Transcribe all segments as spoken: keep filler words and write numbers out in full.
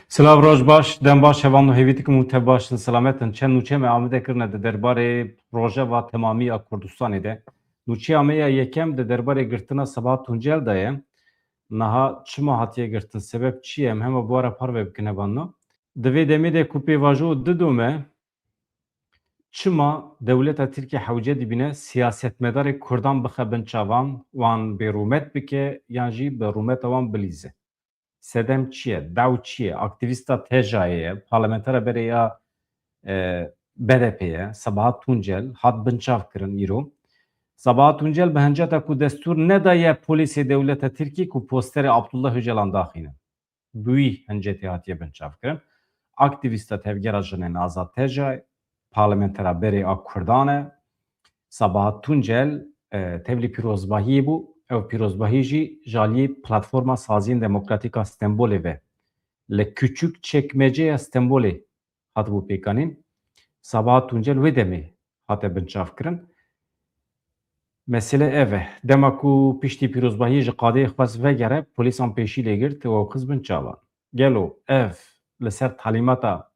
Silav, roj baş, dem baş, hevalno, hêvî dikim hûn tev baş in, selamet in. Çend nûçe me amade kirine di derbarê rojeva temamî ya Kurdistanê de. Nûçeya me ya yekem di derbarê girtina Sebahat Tuncel de ye. Niha çima hatiye girtin, sebeb çi ye? Em hema bi we re parve bikin, hevalno. Di vê demê de ku pêvajo dido me, çima dewleta Tirkiyê hewce dibîne siyasetmedarê Kurdan bixe bin çavan, wan bêrûmet bike yan jî bi rûmeta wan bilîze? Sedem çi ye? Daw çi ye? Aktîvîsta TEJA'yê ye, parlamentera berê ya, e, B D P'ê ye, Sabahat Tuncel, hat binçav kirin îro. Sabahat Tuncel bi hinceta ku destûr nedaye polîsê dewleta Tirkî ku posterê Abdullah Ocalan daxînin. Bi wî hincetê hatiye binçavkirin. Aktîvîsta Tevgera Jinên Azad TEJA, parlamentera berê a Kurdan e. Sabahat Tuncel, e, tevlî pîrozbahiyê bû. Ew pîrozbahî jî ji aliyê Platforma Saziyên Demokratîk a Stenbolê ve li Küçükçekmece ya Stenbolê hatibû pêkanîn. Sabahat Tuncel wê demê hate binçavkirin. Mesele ev e. Dema ku piştî pîrozbahiyê ji qadê xwest vegere, polîsan pêşî lê girt û ew xiz bin çavan. Gelo ev li ser talîmata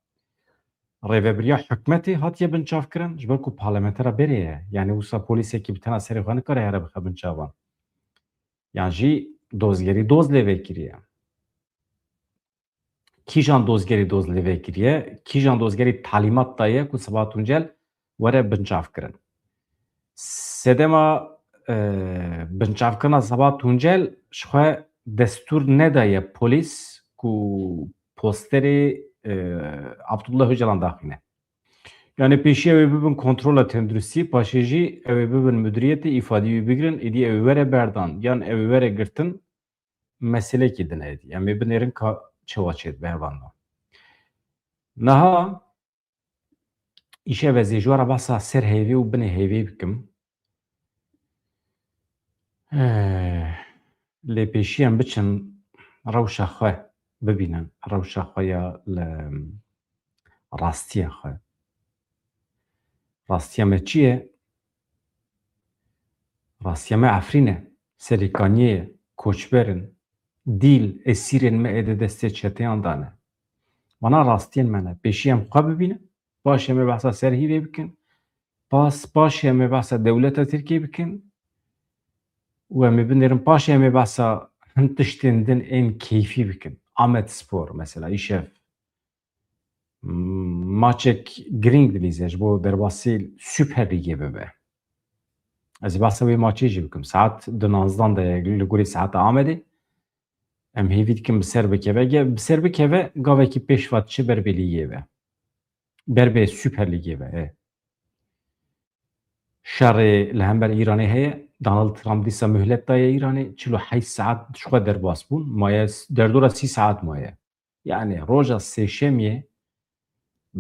rêvebiriya hikûmetê hatiye binçavkirin? Ji ber ku parlamentera berê ye. Yanî wisa polîsekî bi tena serê xwe nikare here bixe bin çavan. Yan jî dozgerî doz lê vekiriye. Kîjan dozgerî doz lê vekiriye? Kîjan dozgerî talîmat daye ku Sabahat Tuncel were binçavkirin? Sedema, e, binçavkirina Sabahat Tuncel ji xwe destûr nedaye polîs ku posterê, e, Abdullah Ocalan daxîne. Yani pêşiya wê bibin kontrola tenduristî, paşê jî ew ê bibin mudiriyetê, îfadî wî bigirin, êdî ew ê were berdan yan ew ê were girtin, meselekî din e êdî. Em ê binêrin ka çawa çêdibe, hevalno. Niha îşev ez ê ji we re behsa ser heyvê û binê heyvê bikim. Eh, lê pêşî em biçin rewşa xwe bibînin, rewşa xwe ya li rastiya xwe. Rastiya me çi ye? Rastiya me Efrîn e, Serêkaniyê ye, koçber in, dîl, esîrên me ê di destê çeteyan de ne. Vana rastiyên me ne. Pêşî em xwe bibînin, paşê em ê behsa ser hîvê bikin, pas, paşê em ê behsa dewleta Tirkiyê bikin û em ê binêrin, paşê em ê behsa hin tiştên din ên keyfî bikin. Amedspor mesela, îşev maçek girîng dilîze ji bo derbasî Süper Lîgê bibe. Ez ê behsa wê maçê jî bikim. Saet di nozdan de ye li gorî saeta Amedê. Em hêvî dikin bi ser bikeve. Ge-, bi ser bikeve, gavekî pêş ve diçe ber bê lîgê ve. Ber bê Süper Lîgê ve, e. Şerê li hember Îranê heye. Donald Trump dîsa muhlet daye Îranê. Çil û heşt saet ji xwe derbas bûn. Maye s-, derdora sî saet maye. Yani roja sêşemiyê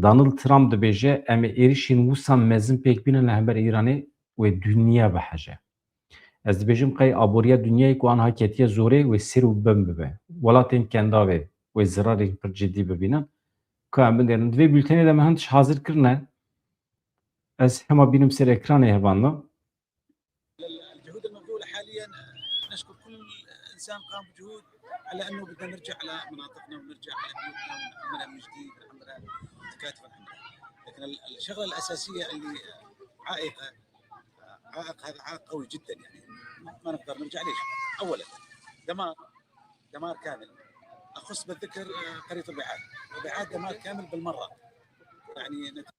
Donald Trump dibêje, em ê êrişên wisa mezin pêk bînin li hember Îranê wê dinya biheje. Ez dibêjim qey aboriya dinyayê ku anha ketiye zorê wê sêr û bin bibe. Welatên Kendavê wê zirarên pir cidî bibînin. Ka em binêrin. Di vê bültenê de me hin tişt hazir kirine. Ez hema bînim ser ekranê hevalno. الجهود المبذولة حاليا، نشكر كل إنسان قام بجهود على أنه بدنا نرجع لمناطقنا ونرجع على بيوتنا ونعمرها من جديد، نعمرها تكاتفا، نعمرها. لكن ال-، الشغلة الأساسية اللي عائقة، عائق، هذا عائق قوي جدا، يعني ما نقدر نرجع. ليش؟ أولا دمار، دمار كامل. أخص بالذكر، آه، قرية البعاد. البعاد دمار كامل بالمرة. يعني نت-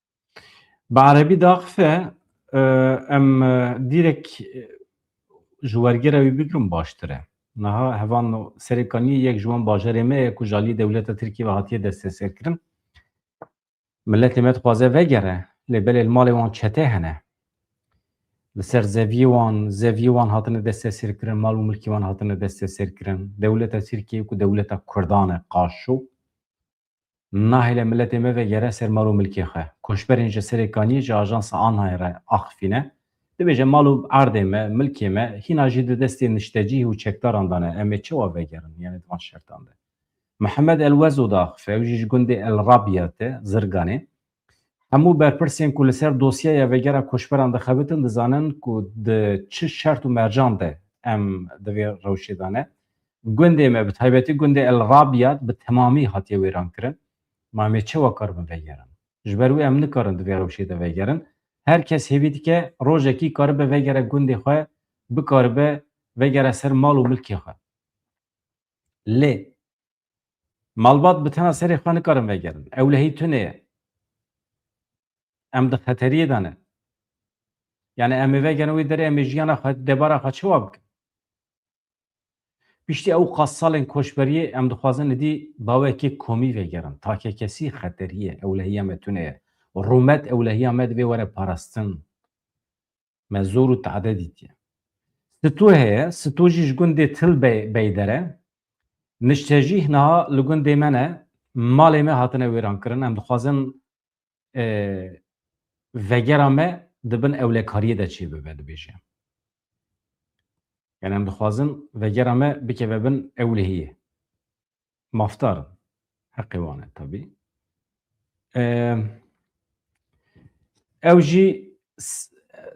Bi erebî diaxife, e, em, e, dîrek, e, ji wergera wî bigirin baştir e. Niha hevalno Serêkaniyê yek ji wan bajarê me ye ku ji aliyê dewleta Tirkiyê ve hatiye desteserkirin. Miletê me dixwaze vegere, lê belê li malê wan çete hene. Li ser zeviyê wan, zeviyê wan hatine desteserkirin, mal û milkê wan hatine desteserkirin. Dewleta Tirkiyê ku dewleta Kurdan e, qaşo. Nahêle miletê me vegere ser mal û milkê xwe. Koçberên ji Serêkaniyê ji ajansa ANHA'yê re axifîne. Dibêje mal û erdê me, milkê me, hîna jî di destê niştecî û çekdaran de ne. Em ê çawa vegerin, yani di van şertan de? Mihemed El Wezo diaxife, ew jî ji gundê El Rabiyat e, Zirganê. Hemû berpirsên ku li ser dosyaya vegera koçberan dixebitin, dizanin ku di çi şert û mercan de em di vê rewşê de ne. Gundê me, bi taybetî gundê El Rabiyat, bi temamî hatiye wêran kirin. Ma em ê çawa karibin vegerin? Ji ber wê em nikarin di vê rewşê de vegerin. Her kes hêvî dike rojekî karibe vegere gundê xwe, bikaribe vegere ser mal û milkê xwe. Lê malbat bi tena serê xwe nikarin vegerin. Ewlehî tune ye. Em di xeteriyê de ne. Yani em ê vegerin wê derê, em ê jiyana xwe, debara xwe çawa bikin? Piştî ew qas salên koçberiyê em dixwazin êdî bawekê komî vegerin. Takekesî xeterî ye, ewlehiya me tune ye. Rûmet ewlehiya me divê were parastin. Me zor û tade dîtiye. Stû heye, stû jî ji gundê Til Bey-, Beydere. Niştecîh niha li gundê me ne, malê me hatine wêran kirin. Em dixwazin, e, vegera me di bin ewlekariyê de çêbibe, dibêje. Yani em dixwazin vegera me bikeve bin ewlehiyê. Mafdar in. Heqê wan e tabî. Eee, ew jî s-,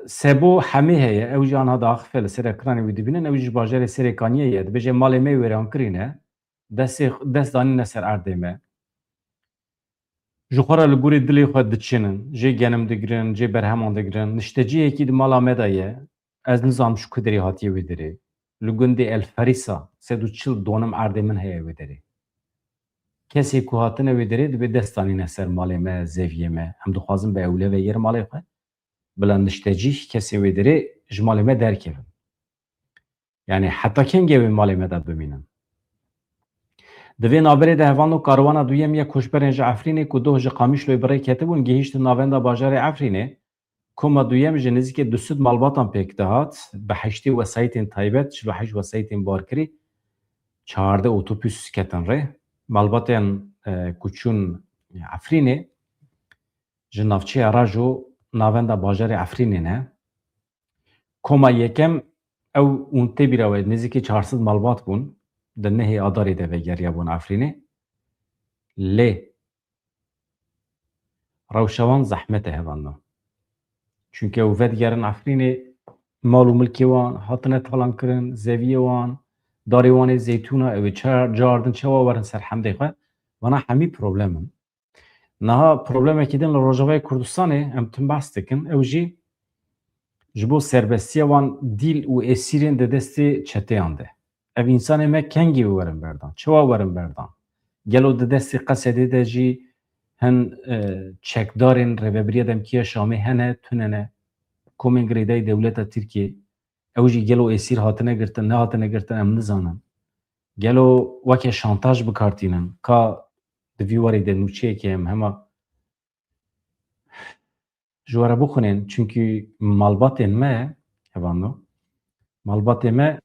Sebo Hemê heye. Ew jî anha diaxife, li ser ekranê wî dibînin. Ew jî ji bajarê Serêkaniyê ye. Dibêje malê me wêran kirîne. Destê, dest danîne ser erdê me. Ji xwe re li gorî dilê xwe diçinin. Jê genim digirin, jê berheman digirin. Niştecihekî di mala me de ye. Ez nizam ji ku derê hatiye wê derê. Li gundê El Ferîsa, sed û çil donim erdê min heye wê derê. Kesê ku hatine wê derê dibê dest danîne ser malê me, zeviyê me. Em dixwazin bi ewle vegere malê xwe. Bila niştecîh kesê wê derê ji malê me derkevin. Yani heta kengê wê malê me de bimînin? Di vê navberê de hevano karwana duyem ya koçberên ji Efrînê ku doh ji Qamîşloyê bi rê ketibûn, gihîştin navenda bajarê Efrînê. Koma duyem ji nêzîkî du sed malbatan pêk dihat, bi heştê wesayîtên taybet, çil û heşt wesayîtên barkirî, çardeh otobus ketin rê. Malbatên, e, ku çûn Efrînê, ji navçeya Rajo navenda bajarê Efrînê ne. Koma yekem ew, hûn tê bîra we, nêzîkî çar sed malbat bûn, di nehê Adarê de vegeriyabûn Efrînê. Lê rewşa wan zehmet e hevano. Çunke ew vedigerin Efrînê, mal û milkê wan hatine talan kirin, zeviyê wan, darê wan ê zeytûna, ew ê çar, cardin çawa werin ser hemdê xwe. Vana hemî problem in. Niha problemekî din li Rojavayê Kurdistanê em tim behs dikin, ew jî ji bo serbestiya wan dîl û êsîrên di destê çeteyan de. Ev însanê me kengî werin berdan? Çawa werin berdan? Gelo di destê Qesedê de jî hin, e, çekdarên Rêvebiriya Demkî ya Şamê hene, tune ne? Komên girêdayî dewleta Tirkiyê, ew jî gelo êsîr hatine girtin, nehatine girtin, em nizanin. Gelo weke şantaj bi kar tînin? Ka di vî warî de nûçeyekê em hema ji we re bixwînin, çunkî malbatên me, hevano, malbatên me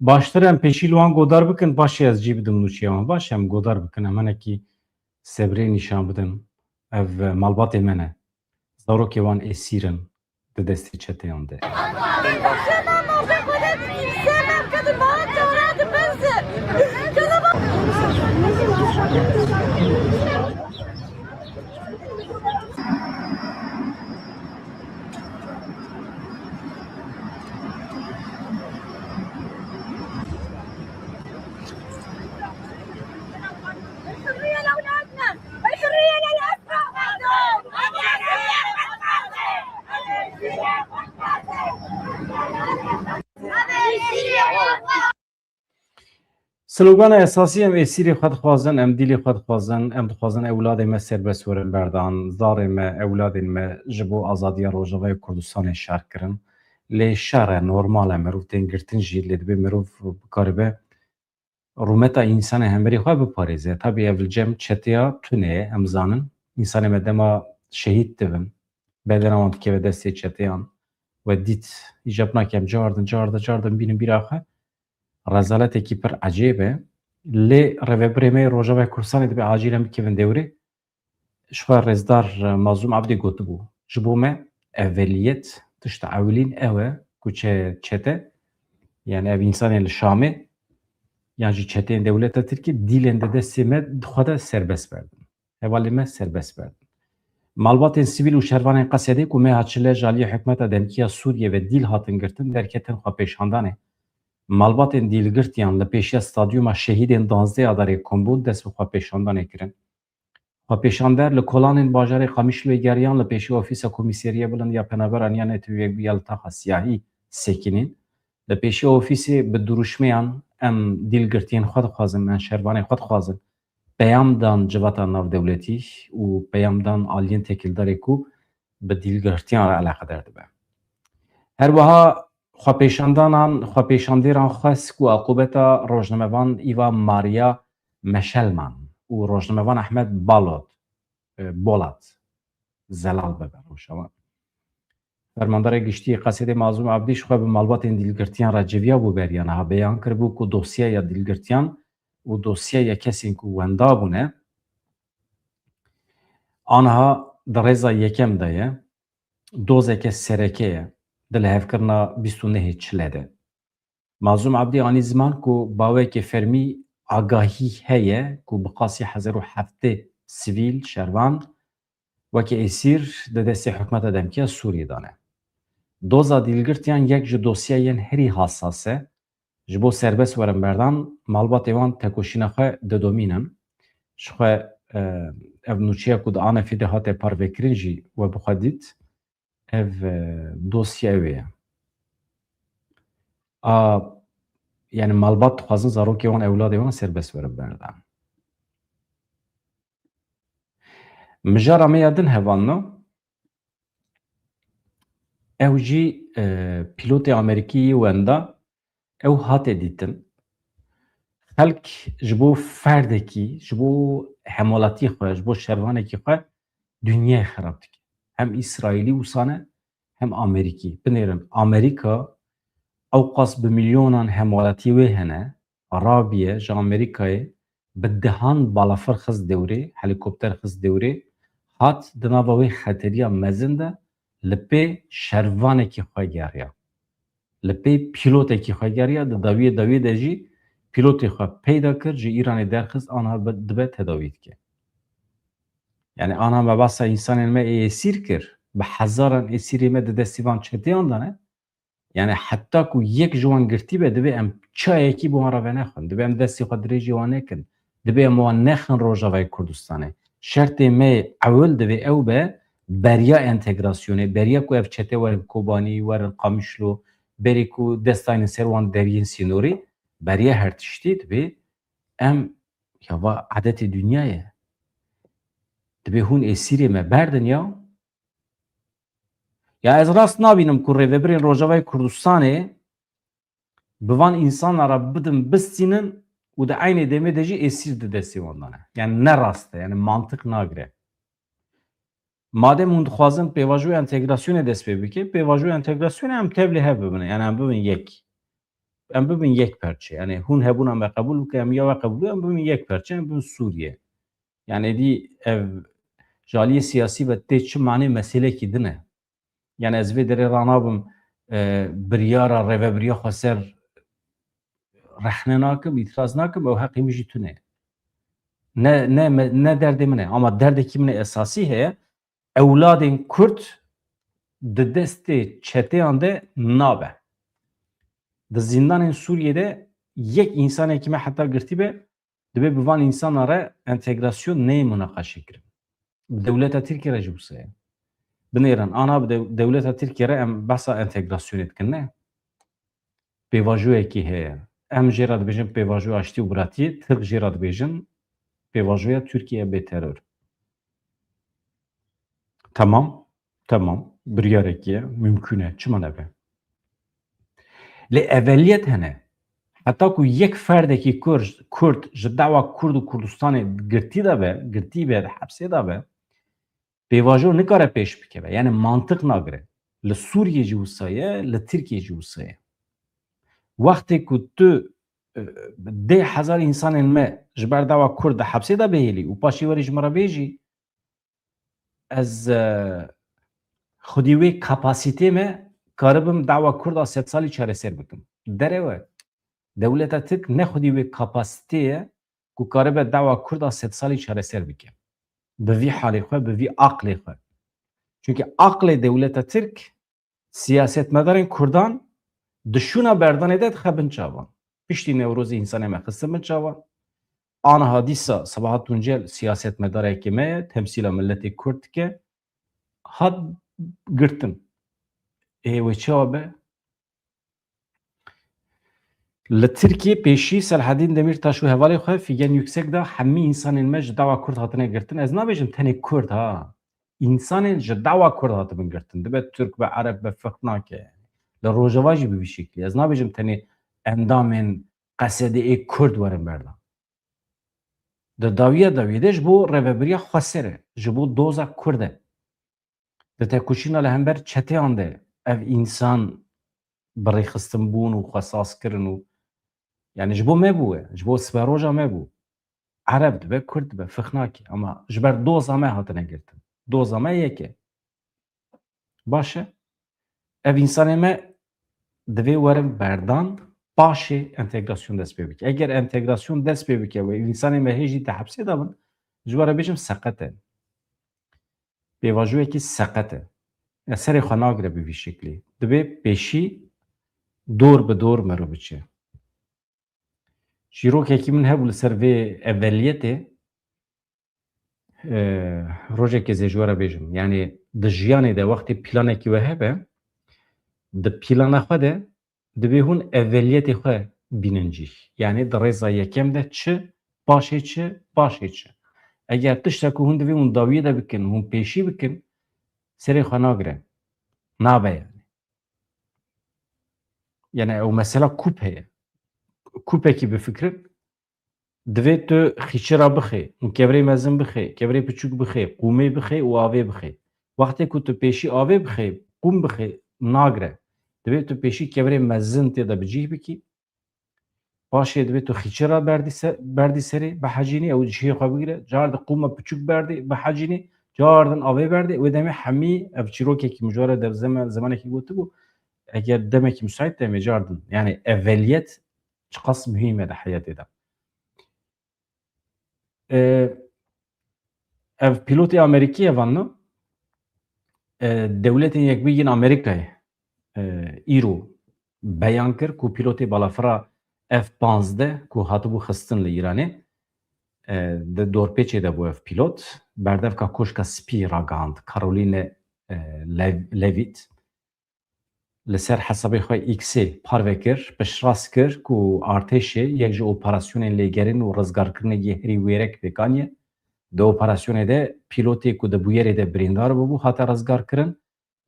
Baştir em pêşî li wan godar bikin, paşê ez cî bidim nûçeya wan. Baş, em godar bikin, em hinekî sebrê nîşan bidin. Ev malbatê me ne. Zarokê wan êsîr in di destê çeteyan de. Slogana esasî, em êsîrê xwe dixwazin, em dîlê xwe dixwazin, em dixwazin ewladê me serbest werin berdan, zarê me, ewladên me ji bo azadiya Rojavayê Kurdistanê şer kirin. Lê şer e, normal e, mirov tên girtin jî, lê divê mirov bikaribe rûmeta însanê hemberî xwe biparêze. Tabî ev li cem çeteya tune ye, em zanin. Însanê me dema şehîd dibin, bedena wan dikeve destê çeteyan, we dît, îcab nake em cardin, cardin, cardin bînin bîra xwe. Rezaletekî pir ecêb e. Lê rêvebirê me yê Rojavayê Kurdistanê dibê acîlen bikevin dewrê. Ji xwe rêzdar, e, Mazlûm Ebdî gotibû, ji bo me eveliyet, tişta ewilîn ew e ku çe-, çete, yani ev însanên li Şamê yan jî çeteyên dewleta Tirkî dîlên di destê me di xwe de serbest berdin. Hevalê me serbest berdin. Malbatên sivîl û şervanên Qesedê ku meha çile ji aliyê hikûmeta demkî ya Sûriyê ve dîl hatin girtin, derketin xwepêşandanê. Malbatên dîlgirtiyan li pêşiya stadyuma şehîdên duwazdeh Adarê kom bûn, dest bi xwepêşandanê kirin. Xwepêşander li kolanên bajarê Qamişloyê geriyan, li pêşiya ofîsa Komîseriya Bilind ya Penaberan ya Netewî Yekbûyî ya li taxa siyahî sekinîn. Li pêşiya ofîsê bi dirûşmeyan em dîlgirtiyên xwe dixwazin, em şervanên xwe dixwazin. Peyam dan civata navdewletî û peyam dan aliyên têkildarê ku bi dîlgirtiyan re eleqedar dibe. Her wiha xwepêşandanan, xwepêşandêran xwest ku aqûbeta rojnamevan Îva Maria Meşelman û rojnamevan Ehmed Balot, e, Bolat, zelal bibe rojnamevan. Fermandarê Giştî yê Qesedê Mazlûm Ebdî ji xwe bi malbatên dîlgirtiyan re civiya bû beriya niha beyan kiribû ku dosyeya dîlgirtiyan û dosyeya kesên ku wenda bûne, aniha di rêza yekem de ye, dozeke sereke ye di lihevkirina bîst û nehê çile de. Mazlûm Ebdî anî ziman ku baweke fermî agahî heye ku bi qasî hezar û heftê sivîl, şervan, weke êsîr di destê hikûmeta demkî ya Sûriyê de ne. Doza dîlgirtiyan yek ji dosyayên herî hassas e. Ji bo serbest werin berdan, malbatê wan tekoşîna xwe didomînin. Ji xwe, e, ev nûçeya ku di Anefê de hate parvekirin jî we bi xwe dît. Ev, e, dosya wê ye. A, yani malbat dixwazin zarokê wan, ewladê wan serbest werin berdan. Mijara me ya din hevalno, ew jî, e, pîlotê Amerîkî yê wenda, ew hate dîtin. Xelk ji bo ferdekî, ji bo hemwelatiyê xwe, ji bo şervanekî xwe dinyayê xerab dike. Hem Îsraîlî wisa ne, hem Amerîkî. Binêrin, Amerîka ewqas bi milyonan hemwelatiyê wê hene, rabiye ji Amerîkayê bi dehan balafir xist dewrê, helîkopter xist dewrê, hat di nava wê xeteriya mezin de li pê şervanekî xwe geriya. Li pê pîlotekî xwe geriya, di dawiyê dawiyê de jî pîlotê xwe peyda kir, ji Îranê derxist, aniha bi-, dibe tedawî dike. Yani aniha me behsa însanên me ê êsîr kir, bi hezaran êsîrê me di destî van çeteyan de ne. Yani heta ku yek ji wan girtî be, divê em çayekî bi wan re venexwin. Divê em destê xwe dirêjî wan nekin. Divê em wan nexin Rojavayê Kurdistanê. Şertê me yê ewil divê ew be, beriya entegrasyonê, beriya ku ev çete werin Kobanî, werin Qamişlo, berî ku dest daynin ser wan deriyên sînorî, beriya her tiştî divê em, ya va edetê dinya ye. Divê hûn êsîrê me berdin ya. Ya ez rast nabînim ku rêvebirên Rojavayê Kurdistanê bi van însanan re bidin bistînin û di eynê demê de jî êsîr di destê wan de ne. Yani ne rast e, yani mantiq nagire. Madem hûn dixwazin pêvajoya entegrasyonê dest pê bike, pêvajoya entegrasyonê em tevlî hev bibin, yani em bibin yek. Em bibin yek perçe. Yani hûn hebûna me qebûl bike, em ya we qebûl, em bibin yek perçe, em bibin Sûriye. Yani dî ev ji aliyê siyasî ve tê çi manê meselekî din e. Yani ez vê derê ranabim, e, biryara rêvebiriya xweser rexne nakim, îtiraz nakim, ew heqê min jî tune. Ne, ne, me-, ne derdê min e, ama derdekî min e esasî heye. Ewladên Kurd di destê çeteyan de nabe. Di zîndanên Sûriyê de yek însanekî me heta girtî be, divê bi van însanan re entegrasyon neyê munaqeşe kirin. Bi dewleta Tirkiyê re jî wisa ye. Binêrin, ana bi dew-, dewleta Tirkiyê re em behsa entegrasyonê dikin, ne? Pêvajoyekî heye. Em jê re dibêjin pêvajoya aştî û biratiyê, Tirk jê re dibêjin pêvajoya Tirkiye bê teror. Tamam, tamam. Biryarekî ye, mümkün e. Çima nebe? Lê eveliyet hene. Heta ku yek ferdekî Kurd, Kurd ji dawa Kurd û Kurdistanê girtî de be, girtî be, di hepsê de be, pêvajo nikare pêş bikeve. Yani mantiq nagire. Li Sûriyê jî wisa ye, li Tirkiyê jî wisa ye. Wextê ku tu, e, deh hezar insanên me ji ber dawa Kurd di hepsê de bihêlî û paşê werî ji min re bêjî, ez, e, xwedî wê kapasitê me karibim dawa Kurda sed salî çareser bikim. Derew e. Dewleta Tirk ne xwedî wê kapasitê ye ku karibe dawa Kurda sed salî çareser bike. Bi vî halê xwe, bi vî aqlê xwe. Çunke aqlê dewleta Tirk siyasetmedarên Kurdan di şûna berdanê de dixe bin çavan. Piştî Newrozê însanê me xistin bin çavan. Aniha dîsa Sebahat Tuncel siyasetmedarekê me ye, temsîla miletê Kurd dike. Hat girtin. Ê wê çawa be? Li Tirkiyê pêşî Selhedîn Demîrtaş û hevalê xwe Figen Yüksek de hemî însanên me ji dawa Kurd hatine girtin. Ez nabêjim tenê Kurd ha. Însanên ji dawa Kurd hatibin girtin. Dibe Tirk be, Ereb be, firq nake. Li Rojava jî bi vî şeklî. Ez nabêjim tenê endamên Q S D'ê Kurd werin berdan. Di dawiya dawiyê de ji bo rêvebiriya xweser e, ji bo doza Kurd e. Di tekoşîna li hember çeteyan de ev însan bi rêxistin bûn û xwe saz kirin û, yani ji bo me bû e, ji bo siberoja me bû. Ereb dibe, Kurd dibe, firq nake. Ama ji ber doza me hatine girtin. Doza me yek e. Baş e. Ev însanê me divê werin berdan, paşê entegrasyon dest pê bike. Eger entegrasyon dest pê bike û ev însanê me hê jî di hepsê de bin, ji we re bêjim seqet e. Pêvajoyekî seqet e. Ya serê xwe nagire bi vî şeklî. Divê pêşî dor bi dor meriv biçe. Çîrokekî min hebû li ser vê eveliyetê, e, rojekê zê ji we re bêjim. Yani di jiyanê de wextê planekî we hebe, di plana xwe de divê hûn eveliyetê xwe bînin cîh. Yani di rêza yekem de çi, paşê çi, paşê çi. Eger tiştek ku hûn divê hûn dawiyê de bikin, hûn pêşî bikin, serê xwe nagire. Nabe yani. Yani ew mesela kûp heye. Kûpekî bifikirin, divê tu xîçira bixê, û kevirê mezin bixê, kevirê piçûk bixê, qûmê bixê û avê bixê. Wextê ku tu pêşî avê bixê, qûm bixê, nagire. Divê tu pêşî kevirê mezin tê de bi cîh bikî. Paşê divê tu xîçira berdî se-, berdî serê, bihecînî, ew cihê xwe bigire. Cardin qûma piçûk berdê, bihecînî. Cardin avê berdê. Wê demê hemî ev çîrokekî min ji we re dev zeme-, zemanekî gotibû. Eger demekî müsait demê cardin. Yani eveliyet çiqas muhîm e di heyetê de. E, ev pîlotê Amerîkî ye vanno. E, Dewletên Yekbûyî yên Amerîkayê, e, îro beyan kir ku pîlotê balafira F panzdeh ku hatibû xistin li Îranê, e, di dorpêçê de bû ev pîlot, berdevka Koşka Spî ragihand, Caroline, e, Lev-, Levitt. Li ser hesabê xwe X-ê parve kir, piştrast kir ku artêşê yek ji operasyonên lêgerîn û rizgarkirinê yê herî wêrek pêk aniye. Di operasyonê de pîlotê ku di bûyerê de birîndar bûbû hate rizgarkirin.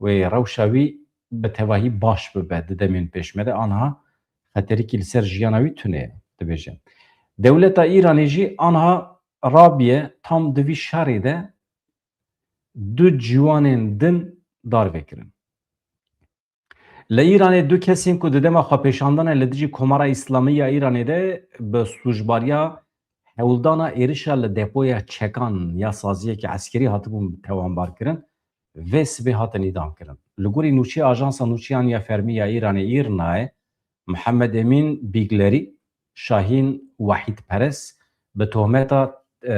Wê rewşa wî bi tevahî baş bibe di demên pêşme de, aniha xeterikî li ser jiyana wî tune ye, dibêje. Dewleta Îranê jî aniha rabiye tam di vî şerê de du ciwanên din darve kirin. Li Îranê du kesên ku di dema xwepêşandana li dijî Komara Îslamî ya Îranê de bi sûcbariya hewldana êrişa li depoya çekan ya saziyeke eskerî hatibûn tewanbarkirin, vê sibê hatin îdamkirin. Li gorî nûçeyê Ajansa Nûçeyan ya Fermî ya Îranê, Îrnayê, Mihemed Emîn Bîglerî, Şahîn Wahîdperest bi tohmeta, e,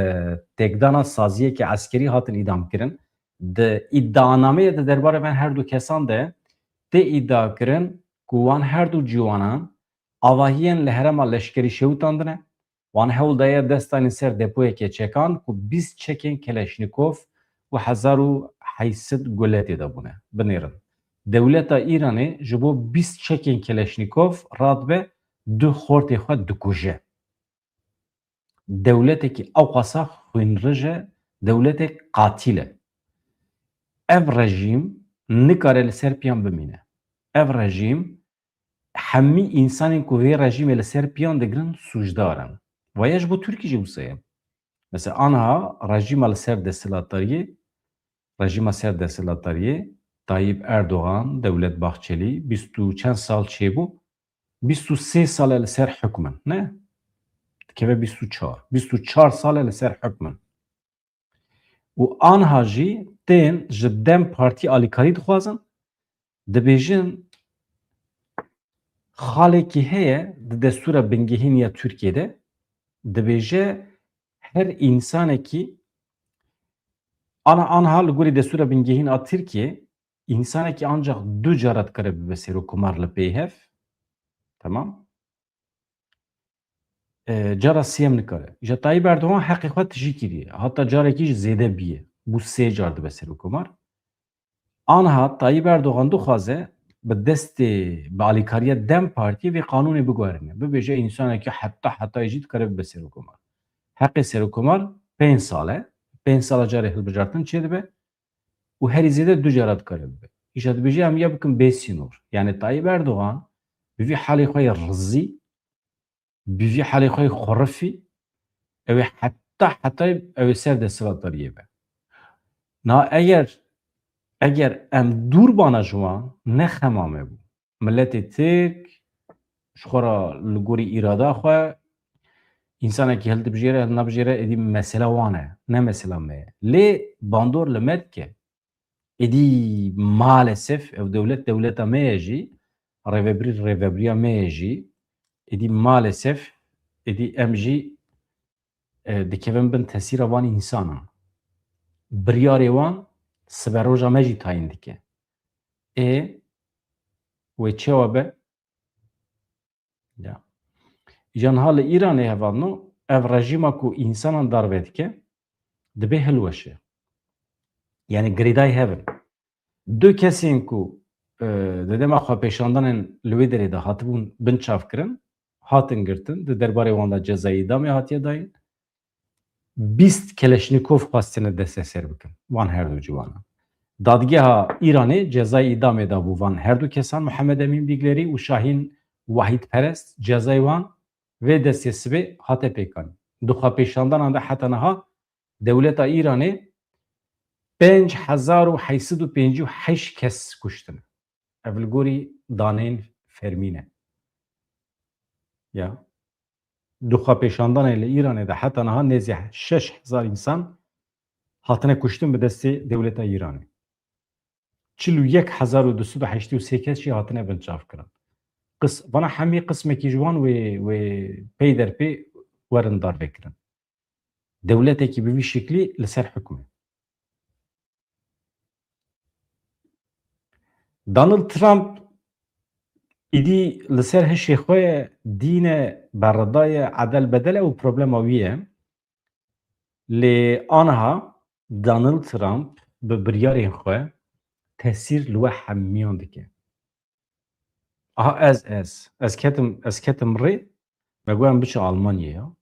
têkdana saziyeke eskerî hatin îdamkirin. Di îdianameyê de derbarê van her du kesan de tê îdia kirin ku wan her du ciwanan avahiyên li herêma leşkerî şewitandine. Wan hewl daye dest danîn ser depoyeke çekan ku bîst çekên Keleşnîkov û hezar û heyt sed gule tê de bûne. Binêrin. Dewleta Îranê ji bo bîst çekên Keleşnîkov radibe du xortê xwe dikuje. Dewletekî ewqasa xwînrij e, dewletek qatîl e. Ev rejîm nikare li ser piyan bimîne. Ev rejîm hemî însanên ku vê rejîmê li ser piyan digirin sûcdar in. Vaya ji bo Tirkî jî wisa ye. Mesela anha rejîma li ser desthilatdariyê, rejîma ser desthilatdariyê, Tayyip Erdogan, Dewlet Bahçelî, bîst û çend sal çêbû, bîst û sê sal e li ser hukm in, ne? Dikeve bîst û çar. Bîst û çar sal e li ser hukm in. Û anha jî tên ji DEM Partî alîkarî dixwazin, dibêjin, xalekî heye di destûra bingehîn ya Tirkiyê de, dibêje her însanekî, ana, anha li gorî destûra bingehîn a Tirkiyê, însanekî ancak du cara dikare bibe serokkomar li pey hev. Temam. E, cara siyem nikare. Îja Tayyip Erdogan heqê xwe tijî kiriye. Hatta carekî jî zêde biye. Bû sê car dibe serokkomar. Anha Tayyip Erdogan dixwaze bi destê, bi alîkariya DEM Partiyê vê qanûnê biguherîne. Bibêje însanekî heta hetayê jî dikare bibe serokkomar. Heqê serokkomar pênc sal e. Pênc sala carê hilbijartin çêdibe û herî zêde du cara dikare bibe. Îja dibêje em ya bikin bê sînor. Yani Tayyip Erdogan bi vî halê xwe yê rizî, bi vî halê xwe yê xurifî, ew ê heta hetayê ew ê ser desthilatdariyê be. Na eger, eger em dûr bana ji wan, ne xema me bû. Miletê Tirk ji xwe re li gorî îrada xwe, însanekî hildibijêre, hilnabijêre, êdî mesela wan e, ne mesela me ye. Lê bandor li me dike. Êdî maalesef ev dewlet dewleta me ye jî, rêvebirî rêvebiriya me ye jî, êdî maalesef êdî em jî, e, dikevin bin tesîra van însanan. Biryarê wan siberoja me jî tayîn dike. Ê wê çawa be? Ya. Îja niha li Îranê hevalno, ev rejîma ku însanan darve dike, dibê hilweşe. Yani girêdayî hev in. Du kesên ku, e, di dema xwepêşandanên li wê derê de hatibûn binçavkirin, hatin girtin, di derbarê wan de cezayê îdamê hatiye dayîn. Bîst Keleşnîkov xwestine desteser bikin van her du ciwanan. Dadgeha Îranê cezayê îdamê dabû van her du kesan, Muhammed Emîn Bîglerî û Şahîn Wahîdperest, cezayê wan vê destê sibê hate pêkanîn. Di xwepêşandanan de heta niha dewleta Îranê pênc hezar û heşt sed û pêncî û heşt kes kuştine. Ev li gorî daneyên fermî ne. Ya. Di xwepêşandanê li Îranê de heta niha nêzî şeş hezar însan hatine kuştin bi destê dewleta Îranê. Çil û yek hezar û du sed û heştê û sê kes jî hatine binçavkirin. Qis-, vana hemî qismekî ji wan wê, wê pey derpê werin darvekirin. Dewletekî bi vî şiklî li ser hukm e. Donald Trump îdî li ser hişê xwe ye, dîne, berida ye, edel bedel e û problema wî ye. Lê aniha Donald Trump bi biryarên xwe tesîr li we hemiyan dike. Aha, ez, ez, ez ketim, ez ketim rê, me got em biçin Almanyaya.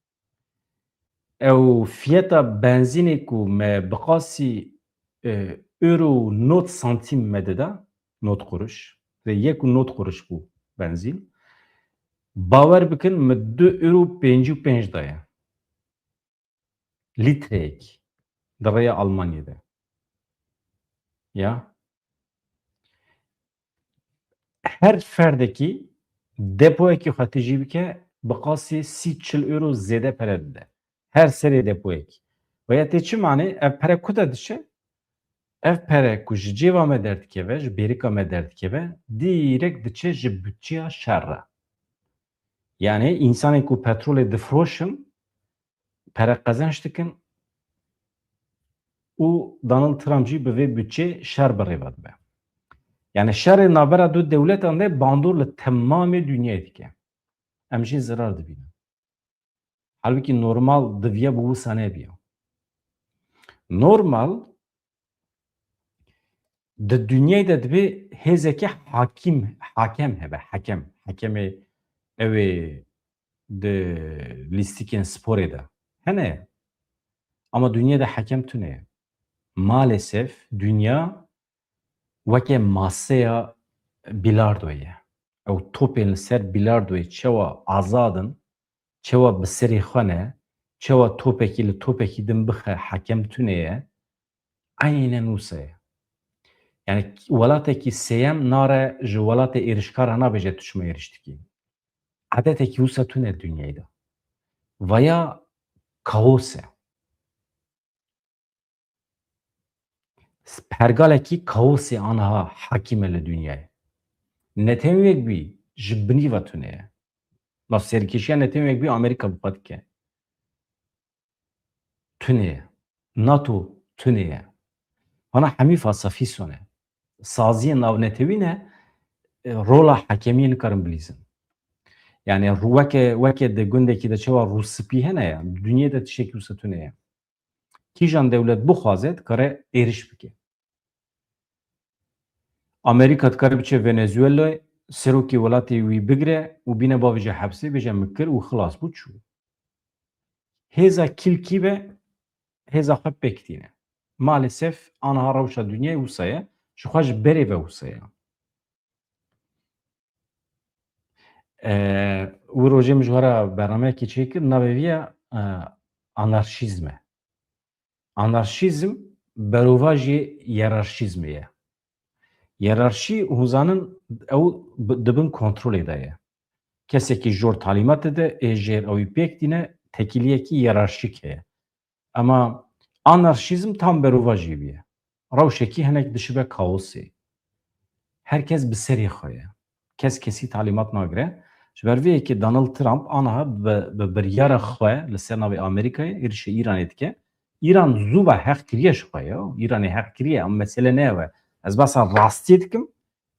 Ew fiyeta benzînê ku me bi qasî, e, euro nod santîm me dida, nod quruş, vê yek û nod quruş bû benzîn. Bawer bikin, min du euro pêncî û pênc daye. Lîtreyek di rêya Almanyê de. Ya. Her ferdekî depoyekî xwe tijî bike, bi qasî sî çil euro zêde pere dide. Her serê depoyekî. Ve ya tê çi manê? Ev pere ku de diçe? Ev pere ku ji cêva me derdikeve, ji bêrika me derdikeve, dîrek diçe ji budçeya şer re. Yani, însanên ku petrolê difroşin, pere qezenç dikin û Donald Trump jî bi vê budçê şer bi rê ve dibe. Yani, şerê navbera du dewletan de bandor li temamê dinyayê dike. Em jî zirar dibînin. Halbûkî normal diviya bi wisa nebiya. Normal di dinyayê de dibê hêzeke hakim, hakem hebe, hakem, hakemê ew ê di lîstikên sporê de hene. Ama dinyayê de hakem tune ye. Maalesef dinya weke maseya bilardo ye. Ew topên li ser bîlardoyê çawa azad in, çawa bi serê xwe ne, çawa topekî li topekî din bixe hekem tune ye, eynen wisa ye. Yani welatekî sêyem nare ji welatê êrişkar re nabêje tu çima êriş dikî. Edetekî wisa tune dinyayê de. Vaya kaos e. Pergalekî kaosê aniha hakîm e li dinyayê. Neteweyek bî ji binî ve tune ye. Nav serkêşiya neteweyek bî Amerîka bi xwe dike. Tune ye. NATO tune ye. Hana hemî fasafîson e. Saziyên navnetewî ne, e, rola hekemiyê nikarin bilîzin. Yani ru-, weke, weke di gundekî de çawa rûspî hene ya, dinyê de tiştekî wisa tune ye. Kîjan dewlet bixwaze dikare êriş bike. Amerîka dikare biçe Venezuela'yê, serokê welatê wî bigire û bîne bavêje hepsê, bêje min kir û xilas bû çû. Hêza kîlkî be, hêza xwe pêk tîne. Maalesef aniha rewşa dinyayê wisa ye, ji xwe ji berê ve wisa ye. Ee, wî rojê min ji we re bernameyekî çêkir, navê vî ye, e, anarşîzm e. Anarşîzm berovajî yerarşîzmê ye. Yerarşî, hûn zanin, ew bi-, di bin kontrolê de ye. Kesekî jor talîmat dide, ê jêr ewî pêk tîne, tekîliyekî yerarşîk heye. Ema anarşîzm tam berovajî bûye. Rewşekî hinek dişibe kaosê. Her kes bi serê xwe ye. Kes kesî talîmat nagire. Ji ber vê yekê Donald Trump aniha bi, bi biryara xwe li ser navê Amerîkayê êrişê Îranê dike. Îran zû ve heq kiriye ji xwe ye. Îranê heq kiriye, em mesele ne ew e. Ez behsa rastiyê dikim.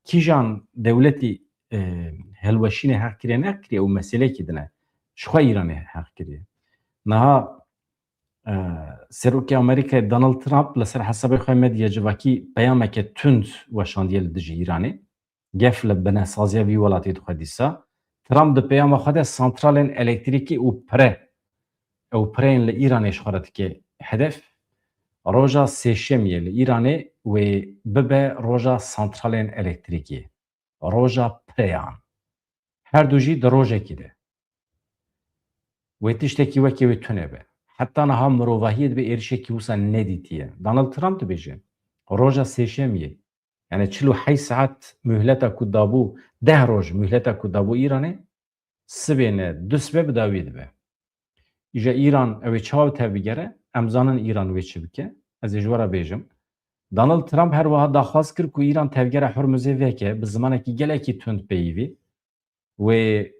Kîjan dewletî, e, hilweşînê heq kiriye, neheq kiriye, ew meseleyekî din e. Ji xwe Îranê heq kiriye. Niha, e, Serokê Amerîkayê Donald Trump li ser hesabê xwe medya civakî peyameke tund weşandiye li dijî Îranê. Gef li binesaziya vî welatê dixwe dîsa. Trump di peyama xwe de santralên elektrîkî û pire, ew pireyên li Îranê ji xwe re dike hedef. Roja sêşemiyê li Îranê wê bibe roja santralên elektrîkî. Roja pireyan. Her du jî di rojekî de. Wê tiştekî wekî wê tune be. Heta niha mirovahiyê dibe êrişekî wisa nedîtiye. Donald Trump dibêje, roja sêşemiyê, yani çil û heşt saet muhleta ku dabû, deh roj muhleta ku dabû Îranê, sibê ne, du sibe bi dawî dibe. Îja Îran ew ê çawa tevbigere? Em zanin Îran wê çi bike. Ez ê ji we re bêjim. Donald Trump her wiha daxwaz kir ku Îran tevgera Hormuzê veke, bi zimanekî gelekî tund peyivî. Wê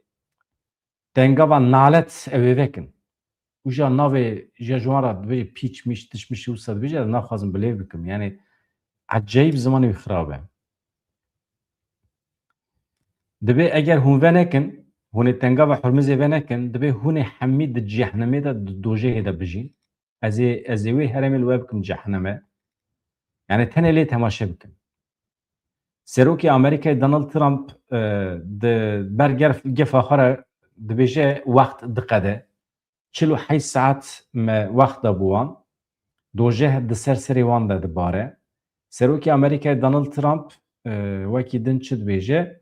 tengava nalet ew ê vekin. Û ja navê, ja ji wan re dibêje pîç mîç, tişt mişt wisa dibêje, ez naxwazim bilêv bikim. Yani ecayîb zimanê wî xirab e. Dibê eger hûn venekin, hûn ê tengava Hurmizê venekin, dibê hûn ê hemî di cehnemê de, di dojehê de bijîn. Ez ê, ez ê wê herêmê li we bikim cehneme. Yani tenê lê temaşe bikin. Serokê Amerîkayê Donald Trump, e, di ber gerf-, gefa xwe re dibêje wext diqede. Çil û heşt saet me wext dabû wan. Dojeh di ser serê wan de dibare. Serokê Amerîkayê Donald Trump, e, wekî din çi dibêje?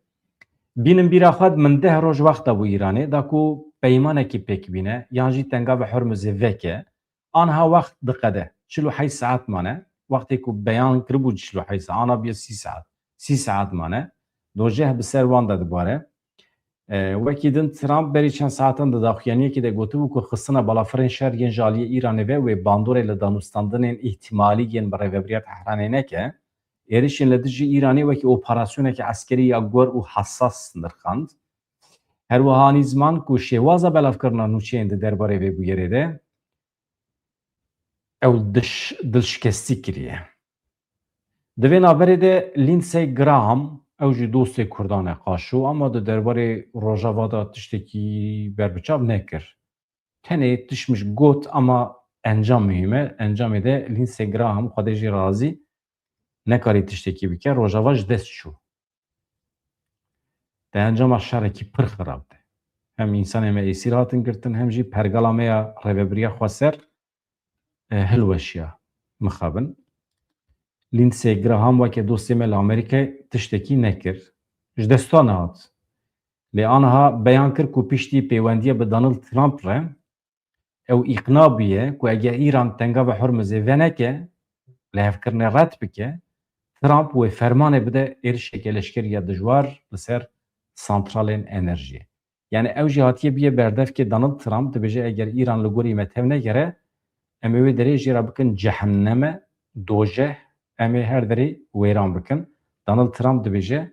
Bînin bîra xwe, min deh roj wext dabû Îranê, da ku peymanekî pêk bîne, yan jî tengava Hormuzê veke. Aniha wext diqede. Çil û heşt saet mane. Wextê ku beyan kiribû çil û heşt saet, ana bûye sî saet. Sî saet mane. Dojeh bi ser wan de dibare. E, wekî din Trump berî çend saetan di daxuyaniyekê de gotibû ku xistina balafirên şer yên ji aliyê Îranê ve wê bandorê li danûstandinên îhtimalî yên bi rêvebiriya Tehranê neke, êrişên li dijî Îranê wekî operasyoneke eskerî ya gor û hesas nirxand. Her wiha anî ziman ku şêwaza belavkirina nûçeyên di derbarê vê bûyerê de ew diş-, dilşikestî kiriye. Di vê navberê de Lindsey Graham, ew jî dostê Kurdan e qaşo, ama di derbarê Rojava de tiştekî berbiçav nekir. Tenê tişt mişt got, ama encam muhîm e. Encamê de Lindsey Graham, Xwedê jê razî, nekarî tiştekî bike, Rojava ji dest çû. Di encama şerekî pir xirab de. Hem însanê me êsîr hatin girtin, hem jî pergala me ya rêvebiriya xweser, e, hilweşiya. Mixabin. Lindsey Graham weke dostê me li Amerîkayê tiştekî nekir. Ji dest wan nehat. Lê aniha beyan kir ku piştî pêwendiya bi Donald Trump re ew îqna bûye ku eger Îran tenga ve Hormuzê veneke, lihevkirinê red bike, Trump wê fermanê bide êrişeke leşkerî ya dijwar li ser santralên enerjiyê. Yani ew jî hatiye bûye berdevkê Donald Trump, dibêje eger Îran li gorî me tev negere, em ê wê derê jê re bikin cehenneme, dojeh, em ê her derê wêran bikin. Donald Trump dibêje,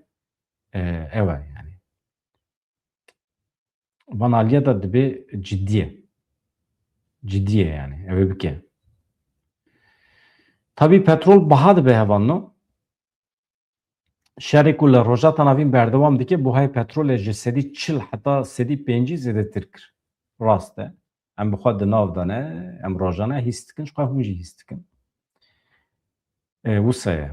e, ew e yani. Van aliya da dibe ciddiye. Ciddiye yani, ew ê bike. Tabii petrol baha dibe hevalno. Şerê ku li Rojata Navîn berdewam dike, buhayê petrolê ji sedî çil heta sedî pêncî zêdetir kir. Rast e. Em bi xwe di nav de ne, em rojane hîs dikin, ji xwe hûn jî hîs dikin. E, wisa ye.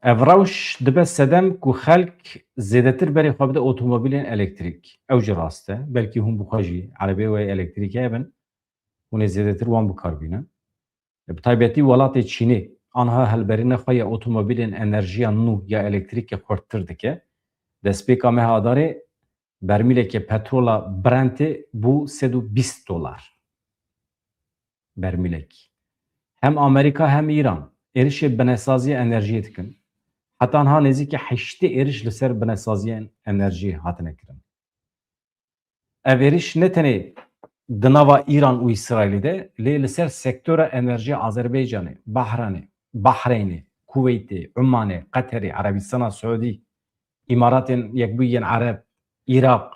Ev rewş dibe sedem ku xelk zêdetir berê xwe bide otomobîlên elektrîk. Ew jî rast e. Belkî hûn bi xwe jî erebeyê we elektrîk hebin, hûn ê zêdetir wan bi kar bînin. Bi taybetî welatê Çînê, anha hilberîna xwe ya otomobîlên enerjiya nû ya elektrîkê xurttir dike. Destpêka meha Adarê bermîleke petrola Brentê bû sed û bîst dolar. Bermîlekî. Hem Amerîka hem Îran êrişê binesaziya enerjiyê dikin. Heta niha nêzîkî heştê êriş li ser binesaziya enerjiyê hatine kirin. Ev êriş ne tenê di nava Îran û Îsraîlê de, lê li ser sektora enerjiya Azerbaycanê, Bahranê, Bahreynê, Kuweytê, Umanê, Qeterê, Erebistana Siûdî, Îmaratên Yekbûyî yên Ereb, Iraq,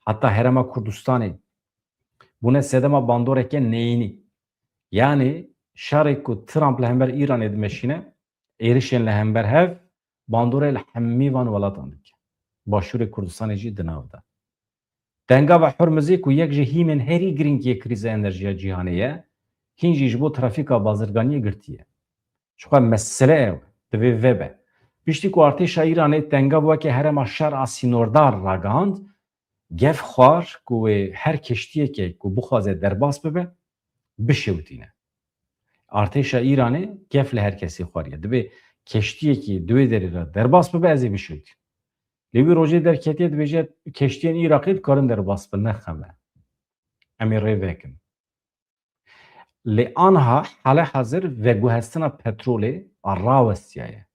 heta Herêma Kurdistanê bûne sedema bandoreke neyînî. Yanî şerê ku Trump li hember Îranê dimeşîne, êrişên li hember hev bandorê li hemî van welatan dike. Başûrê Kurdistanê jî di nav de. Tenga ve Hurmizê ku yek ji hîmên herî girîng yê krîza enerjiya cîhanê ye, hîn jî ji bo trafîka bazirganiyê girtî ye. Ji xwe mesele ew divê vebe. Piştî ku artêşa Îranê tengav weke herêma şer a sînordar ragihand, gef xwar ku wê her keştiyeke ku bixwaze derbas bibe, bişewitîne. Artêşa Îranê gef li her kesî xwariye. Dibê keştiyekî di wê derê re derbas bibe, ez ê bişewitînim. Lê wî rojê derketiye, dibêje keştiyên Iraqê dikarin derbas bin, ne xem e. Em ê rê vekin. Lê anha hale hazir veguhestina petrolê rawestiyaye.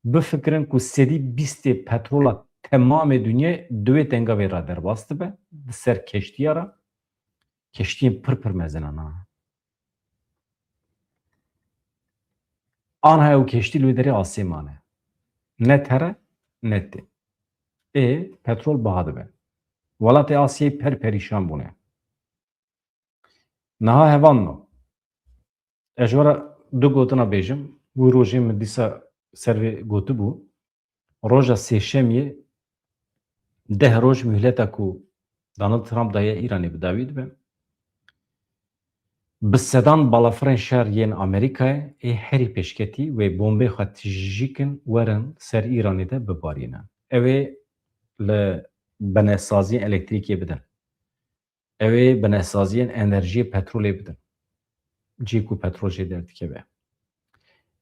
Bifikirin ku sedî bîstê petrola temamê dinyê di wê tengavê re derbas dibe, di ser keştiya re, keştiyên pir pir mezin ana. Anha ew keştî li wê derê asê mane. Ne tere, ne tê. Ê, petrol baha dibe. Welatê Asyayê per perîşan bûne. Niha hevalno. Ez ji we re du gotina bêjim. Wî rojê min dîsa ser vê gotibû. Roja sêşemiyê deh roj muhleta ku Donald Trump daye Îranê bi dawî dibe. Bi sedan balafirên şer yên Amerîkayê ê herî pêşketî wê bombê xwe tijî kin, werin ser Îranê de bibarînin. Ew ê li binesaziyên elektrîkê bidin. Ew ê binesaziyên enerjiyê petrolê bidin. Cî ku petrol jê derdikeve.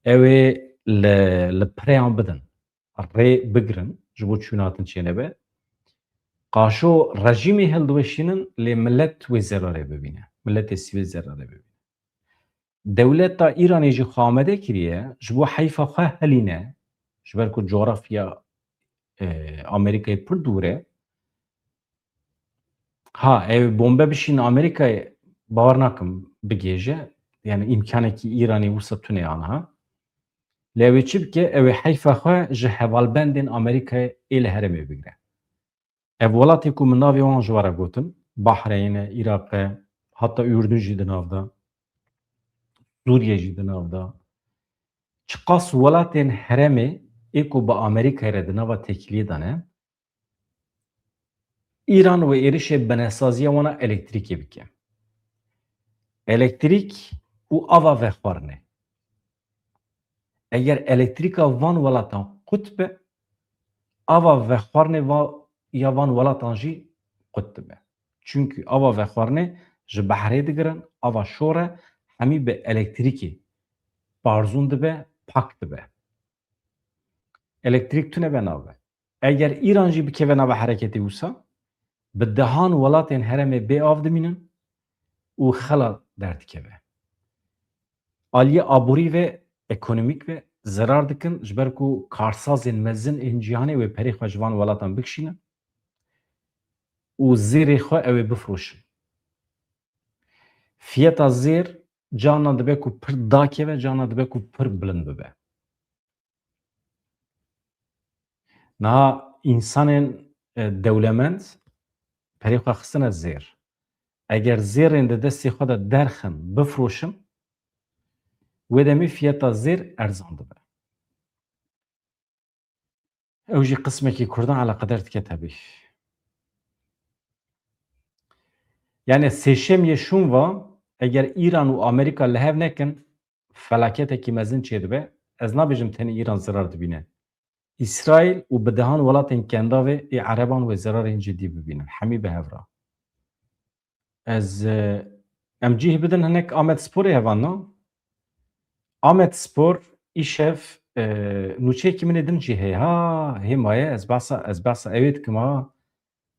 Ew ê li, li pireyan bidin. Rê bigirin, ji bo çûnatin çênebe. Qaşo rejîmê hildiweşînin, lê milet wê zerarê bibîne. Miletê sivîl zerarê bibîne. Dewleta Îranê jî xwe amade kiriye, ji bo heyfa xwe helîne, ji ber ku coğrafya, e, Amerîkayê pir dûr e. Ha, ew bombe bişîne Amerîkayê, bawer nakim bigêje. Yani îmkanekî Îranê wisa tune aniha. Lê ew ê çi bike? Ew ê heyfa xwe ji hevalbendên Amerîkayê ê li herêmê bigire. Ev welatê ku min navê wan ji we re gotin, Bahreyn e, Iraq e, heta Urdun jî di nav de, Sûriye jî di nav de. Çiqas welatên herêmê ê ku bi Amerîkayê re di nava têkiliyê de ne, Îran wê êrişê binesaziya wana elektrîkê bike. Elektrîk û ava vexwarinê. Eger elektrîka van welatan qut be, ava vexwarinê va-, ya van welatan jî qut dibe. Çunkî ava vexwarinê ji behrê digirin, ava şor e, hemî bi elektrîkê parzûn dibe, pak dibe. Elektrîk tune be nabe. Eger Îran jî bikeve nava hereketê wisa, bi dehan welatên herêmê bê av dimînin û xela derdikeve. Aliyê aborî ve, ekonomîk ve zerar dikin, ji ber ku karsazên mezin ên cîhanê wê perê xwe ji van welatan bikişînin û zêrê xwe ew ê bifroşin. Fiyeta zêr carna dibe ku pir dakeve, carna dibe ku pir bilind bibe. Niha însanên, e, dewlemend perê xwe xistine zêr. Eger zêrên di destê xwe de derxin, bifroşin, wê demê fiyeta zêr erzan dibe. Ew jî qismekî Kurdan eleqeder dike tebî. Yani sêşemiyê şûn va, eger Îran û Amerîka li hev nekin, felaketekî mezin çêdibe. Ez nabêjim tenê Îran zirar dibîne. Îsraîl û bi dehan welatên kendavê ê ereban wê zerarên cidî bibînin. Hemî bi hev re. Ez, e, em cih bidin hinek Amedsporê hevalno. Amedspor îşev, e, nûçeyekî min ê din jî heye. Ha, hê maye ez behsa, ez behsa ewê dikim ha.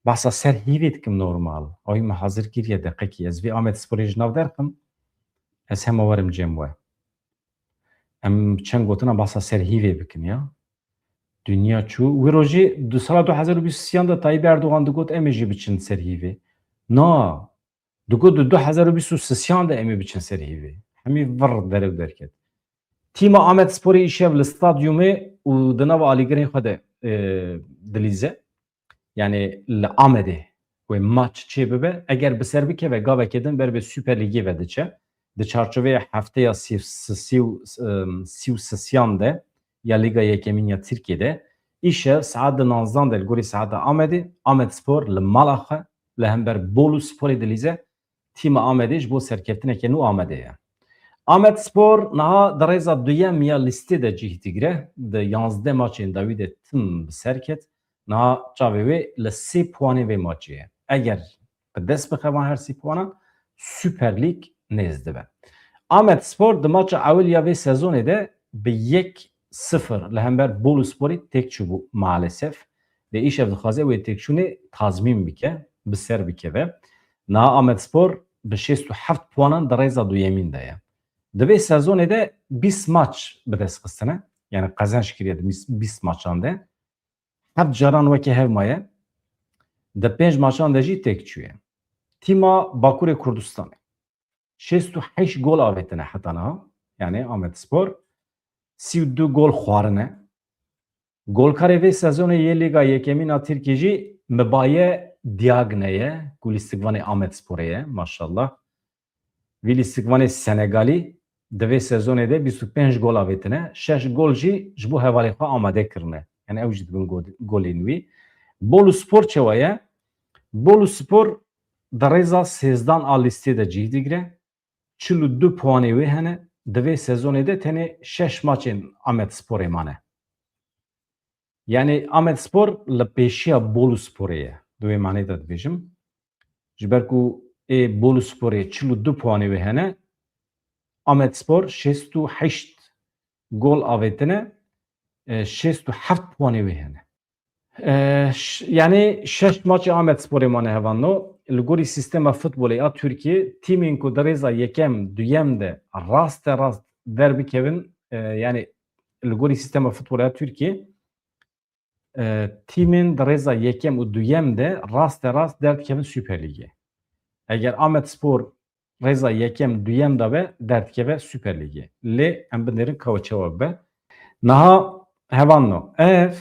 Behsa ser hîvê dikim normal. Awî me hazir kiriye deqekî. Ez vê Amedsporê ji nav derxim. Ez hema werim cem we. Em çend gotina behsa ser hîvê bikin ya. Dinya çû. Wî rojî du sala du hezar û bîst û sêyan de Tayyip Erdogan digot em ê jî biçin ser hîvê. Na. Digot di du hezar û bîst û sêyan de em ê biçin ser hîvê. Hemî vir derew derket. Tîma Amedsporê îşev li stadyumê û di nava alîgirên xwe de, e, dilîze. Yani li Amedê wê maç çê bibe. Eger bi ser bikeve gavekê din ber bi Süper Lîgê ve diçe. Di çarçoveyê hefteya sî, sî, sî, sî û sêyan de ya Lîga Yekemîn ya Tirkiyê de îşev saet di nanzdan de li gorî saeta Amedê, Amedspor li mala xwe li hember Bolu Sporê dilîze. Tîma Amedê ji bo serkeftineke nû amade ye. Amedspor niha di rêza duyem ya lîstê de cih digire, di yanzdeh maçên dawî de tim bi ser ket. Niha çavê wê li sê puanê vê maçê ye. Eger bi dest bixe van her sê puanan, Süper Lîg nêz dibe. Amedspor di maça ewil ya vê sezonê de bi yek sifir li hember Bolusporê têk çûbû maalesef. Lê îşev dixwaze wê têkçûnê tazmîn bike, bi ser bikeve. Niha Amedspor bi şêst û heft puanan di rêza duyemîn de ye. Di vê sezonê de bîst maç bi dest xistine. Yani qezenc kiriye di bîst, bîst maçan de. Heft caran weke hev maye. Di pênc maçan de jî têk çûye. Tîma Bakurê Kurdistanê şêst û heşt gol avêtine heta niha. Yani Amedspor sî û du gol xwarine. Golkarê vê sezonê yê Lîga Yekemîn a Tirkiyê jî Mibaye Diagne ye, ku lîstikvanê Amedsporê ye, maşallah. Vî lîstikvanê Senegalî di vê sezonê de bîst û pênc gol avêtine, şeş gol jî ji bo hevalê xwe amade kirine. Yani ew jî dibin gol-, golên wî. Boluspor çawa ye? Boluspor di rêza sêzdan a lîstê de cih digire. Çil û du puanê wê hene. Di vê sezonê de tenê şeş maçên Amedsporê mane. Yani Amedspor li pêşiya Bolusporê ye. Di wê manê de dibêjim. Ji ber ku ê Bolusporê çil û du puanê wê hene, Amedspor şêst û heşt gol avêtine, e, şêst û heft puanê wê hene. E, ş-, yani şeş maçê Amedsporê mane hevalno. Li gorî sîstema futbolê a Tirkiyê, tîmên ku di rêza yekem, duyem de raste rast derbikevin, e, yani li gorî sîstema futbolê a Tirkiyê, e, tîmên di rêza yekem û duyem de raste rast derdikevin Süper Lîgê. Eger Amedspor rêza yekem, duyem de be, derdikeve Süper Lîgê. Lê em binêrin ka çawa bibe. Niha hevalno, ev,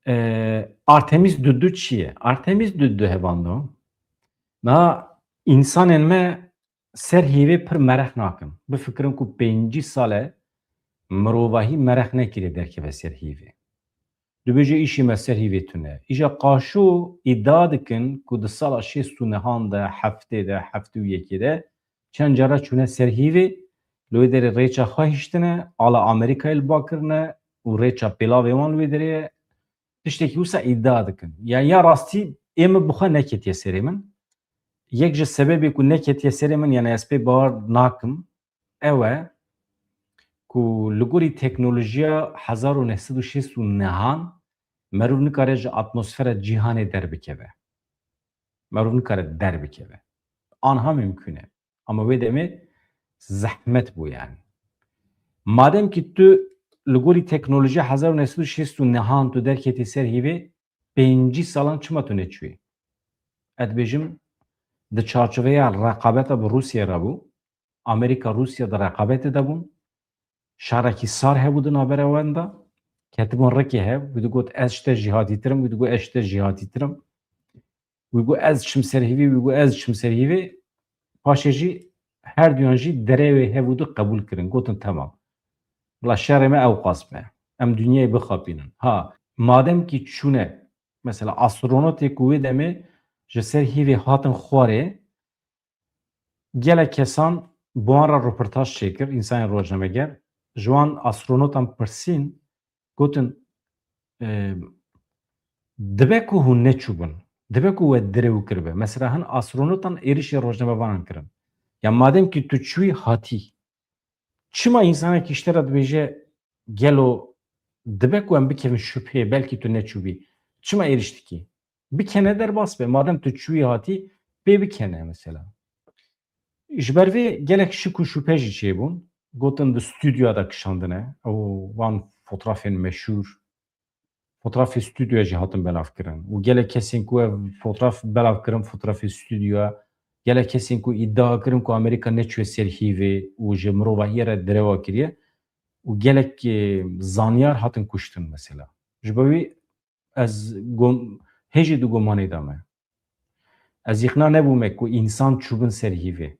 e, Artemis Dudu çi ye? Artemis Dudu hevalno. Niha însanên me ser hîvê pir merex nakin. Bifikirin ku pêncî sal e mirovahî merex nekiriye derkeve ser hîvê. Dibêje îşê me ser hîvê tune. Îja qaşo îdia dikin ku di sala şêst û nehan de, heftê de, heftê û yekê de çend cara çûne ser hîvê, li wê derê rêça xwe hiştine, ala Amerîkayê li ba kirine û rêça pêlavê wan li wê derê ye. Tiştekî wisa îdia dikin. Ya, ya rastî ê min bi xwe neketiye serê min. Yek ji sebebê ku neketiye serê min, yani ez pê bawer nakim, ew e ku li gorî teknolojiya hezar û neh sed û şêst û nehan Merov nikare ji atmosfera cîhanê derbikeve. Merov nikare derbikeve. Anha mimkun e. Ama wê demê zehmet bû yani. Madem ki tu li gorî teknolojiya hezar û neh sed û şêst û nehan tu derketî ser hîvê, pêncî salan çima tu neçûyî? Ez dibêjim, di çarçoveya reqabeta bi Rûsya re bû. Amerîka Rûsya di reqabetê de bûn. Şerekî sar hebû di navbera wan de. Ketibûn rikê hev. Wî digot ez ji te jîhatîtir im, wî digot ez ji te jîhatîtir im. Wî got ez çim ser hîvê, wî got ez çim ser hîvê. Paşê jî her duyan jî derewê hev û du qebûl kirin. Gotin temam. Bila şerê me ewqas be. Em dinyayê bixapînin. Ha, madem kî çûne, mesela astronotê ku wê demê ji ser hîvê hatin xwarê, gelek kesan bi wan re roportaj çêkir, însanên rojnameger. Ji wan astronotan pirsîn, gotin, e, dibe ku hûn neçûbin, dibe ku we direw kiribe. Mesela hin astronotan êrişê rojnamevanan kirin. Ya madem ki tu çûyî hatî, çima însanekî ji te re dibêje, gelo dibe ku em bikevin şubheyê, belkî tu neçûbî? Çima êriş dikî? Bikene derbas be. Madem tu çûyî hatî, pê bikene mesela. Ji ber vê gelek şik û şubhe jî çêbûn. Gotin di stûdyoya de kişandine. Ew wan fotrafên meşhûr, fotrafê stûdyoya jî hatin belavkirin. Û gelek kesên ku ev fotraf belavkirin, fotrafê stûdyoya, gelek kesên ku îdia kirin ku Amerîka neçûye ser hîvê û ji mirovahiyê re direwa kiriye û gelek, e, zanyar hatin kuştin mesela. Ji bo wî ez gom-, hê jî di gumanê de me. Ez îqna nebûme ku însan çûbin ser hîvê.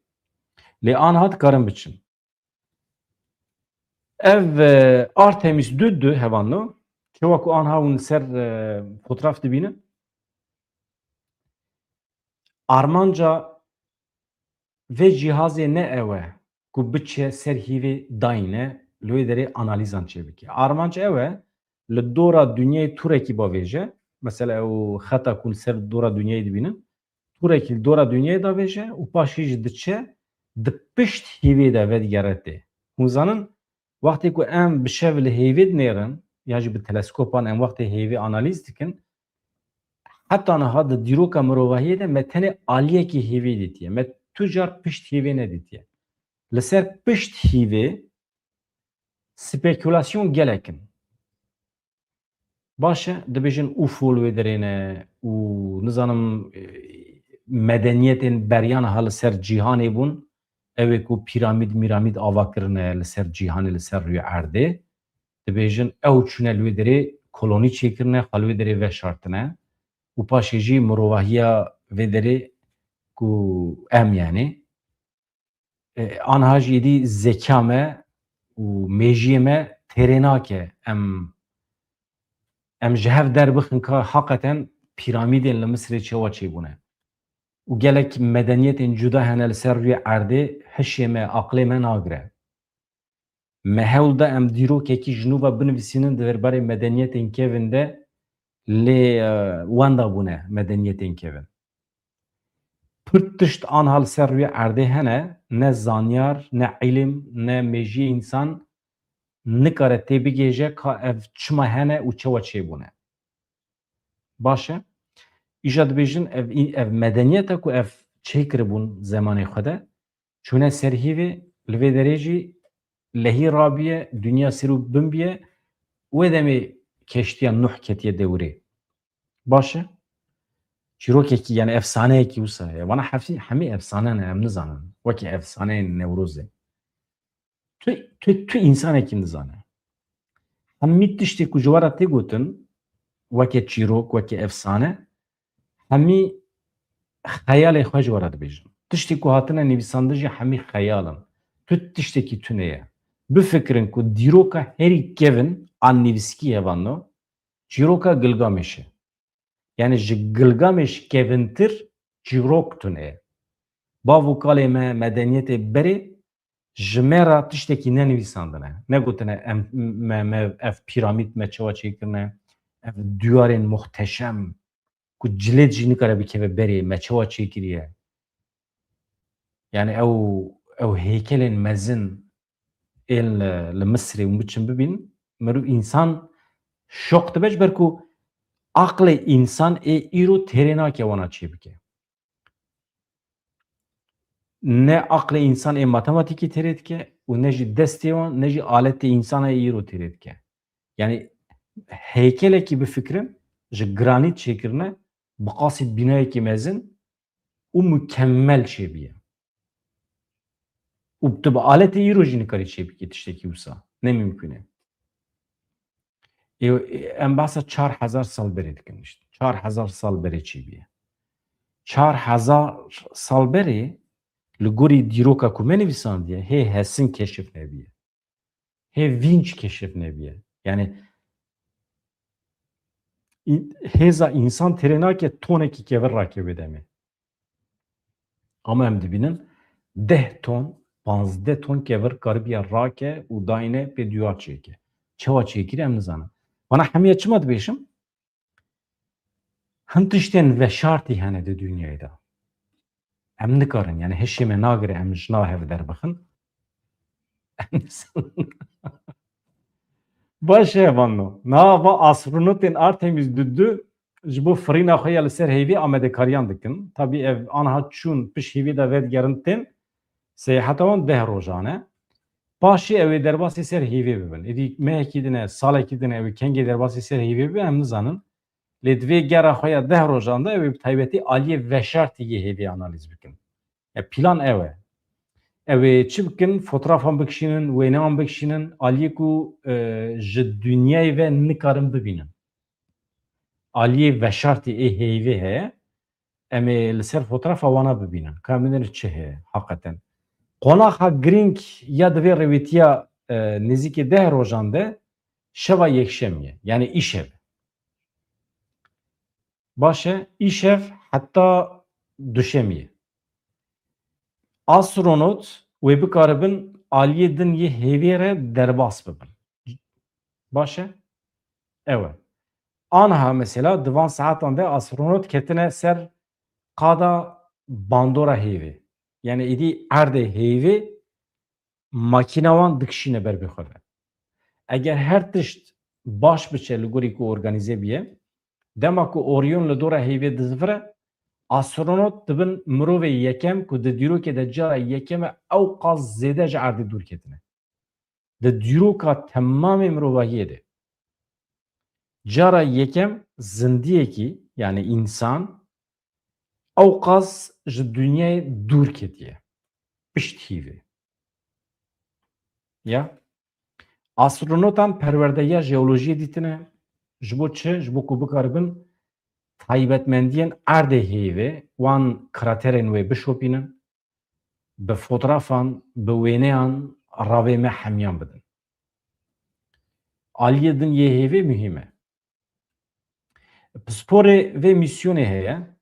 Lê anha dikarin biçin. Ev, e, Artemis du du hevanno, çawa ku anha hûn li ser, e, fotraf dibînin, armanca vê cîhazê ne ew e ku biçe ser hîvê dayîne, li wê derê analîzan çêbike. Armanc ew e, li dora dinyayê tûrekî bavêje, mesela ew xeta ku li ser dora dinyayê dibînin, tûrekî li dora dinyayê davêje û paşê jî diçe di pişt hîvê de vedigere tê. Hûn zanin, wextê ku em bi şev li hêvê dinêrin, yan jî bi teleskopan em wextê hêvê analîz dikin, heta niha di dîroka mirovahiyê de me tenê aliyekî hêvê dîtiye. Me tu car pişt hêvê nedîtiye. Li ser pişt hîvê spekulasyon gelek in. Baş e, dibêjin ufo li wê derê ne û nizanim, e, medeniyetên beriya niha li ser cîhanê bûn. Ew ê ku pîramîd mîramîd ava kirine li ser cîhanê, li ser rûyê erdê. Dibêjin ew çûne li wê derê kolonî çêkirine, xwe li wê derê veşartine. Û paşê jî mirovahiya vê derê ku em, yanî, e, anha jî êdî zeka me û mêjiyê me têrê nake. Em, em ji hev derbixin ka haqeten pîramîdên li Misirê çawa çêbûne. Û gelek medeniyetên cuda hene li ser rûyê erdê, hişê me, aqlê me nagire. Me hewl da em dîrokekî ji nû ve binivîsînin di derbarê medeniyetên kevin de, lê, e, wenda bûne medeniyetên kevin. Pir tişt anha li ser rûyê erdê hene, ne zanyar, ne îlim, ne mêjiyê însan nikare tê bigêje ka ev çima hene û çawa çêbûne. Baş e. Îja dibêjin ev, ev medeniyeta ku ev çêkiribûn zemanê xwe de, çûne ser hîvê, li vê derê jî lehî rabiye, dinya ser û bin biye, wê demê keştiya Nuh ketiye dewrê. Baş e. Çîrokekî, yani efsaneyekî wisa heye. Vana hefî, hemî efsane ne, em nizanin. Wekî efsaneyên Newrozê. Tu, tu, tu însanekî nizane. Hemî tiştê ku ji we re tê gotin, weke çîrok, weke efsane, hemî xeyalê xwe ji we re dibêjin. Tiştê ku hatine nivîsandin jî hemî xeyal in. Tu tiştekî tune ye. Bifikirin ku dîroka herî kevin a nivîskî hevanno, çîroka Gilgamêş e. Yani ji Gilgamêş kevintir çîrok tune ye. Bav û kalê me, medeniyetê berê ji me re tiştekî nenivîsandine. Negotine em, me, me ev pîramîd me çawa çêkirine, ev diyarên muhteşem ku cilêt jî nikare bikeve berê me çawa çêkiriye. Yani ew, ew heykelên mezin ên li, li Misirê hûn biçin bibînin, meriv însan şok dibe, ji ber ku Aqlê însan ê îro têrê nake wana çêbike. Ne aqlê însan ê matematîkê têrê dike û ne jî destê wan, ne jî aletê însan ê îro têrê dike. Yani heykelekî bifikirin, ji granît çêkirine, bi qasî bînayekî mezin û mukemmel çêbûye. Û tu bi aletê îro jî nikarî çêbikî tiştekî wisa. Ne mimkun e. Ê, em behsa çar hezar sal berê dikin işte. Çar hezar sal berê çêbûye. Çar hezar sal berê li gorî dîroka ku me nivîsandiye, hê hesin keşif nebûye. Hê vînc keşif nebûye. Yani î-, hêza însan têrê nake tonekî kevir rake wê demê. Ama em dibînin deh ton, panzdeh ton kevir karibiye rake û dayne pê diyar çêke. Çawa çêkirî em nizanin. Vana hemiye çima dibêjim? Hin tiştên veşartî hene di dinyayê de. Em nikarin, yani hişê me nagire em ji nav hev derbixin. Baş e, vanno. Niha va astronotên Artemis du du ji bo firîna xwe ya li ser heyvê amadekariyan dikin. Tabî ev anha çûn pişt hêvê de vedigerin tên, seyaheta wan deh rojan e. Paşê ew ê derbasî ser hêvê bibin. Êdî mehekî din e, salekî din e, ew ê kengê derbasî ser hêvê bibin, em nizanin. Lê divê gera xwe ya deh rojan de ew ê bi taybetî aliyê veşartî yê hêvê analîz bikin. Ya plan ew e. Ew ê çi bikin? Fotrafan bikişînin, wêneyan bikişînin, aliyê ku, e, ji dinyayê ve nikarin bibînin. Aliyê veşartî ê heyvê heye. Em ê li ser fotrafa wana bibînin. Ka em bibînin çi heye heqeten. Qonaxa girîng ya di vê rêwîtiya, e, nêzîkî deh rojan de şeva yekşemî ye. Yani îşev. Baş e, îşev heta duşemiyê. Astronot wê bikaribin aliyê din yê hêvê re derbas bibin. Baş e? Ew e. Anha mesela di van saetan de astronot ketine ser qada bandora hêvê. Yani êdî erdê hêvê makîna wan dikişîne ber bi xwe ve. Eger her tişt baş biçe li gorî ku organîze biye, dema ku Orion li dora hêvê dizivire, astronot dibin mirovê yekem ku di dîrokê de cara yekem e ew qas zêde ji erdê dûr ketine. Di dîroka temamê mirovahiyê de. Cara yekem zindiyekî, yani însan, ew qas ji dinyayê dûr ketiye. Pişt hîvê. Ya. Astronotan perwerdeya jeolojiyê dîtine. Ji bo çi? Ji bo ku bikaribin taybetmendiyên erdê hêvê, wan kraterên wê bişopînin, bi fotrafan, bi wêneyan ravê me hemiyan bidin. Aliyê din yê hêvê muhîm e. Pisporê vê mîsyonê heye.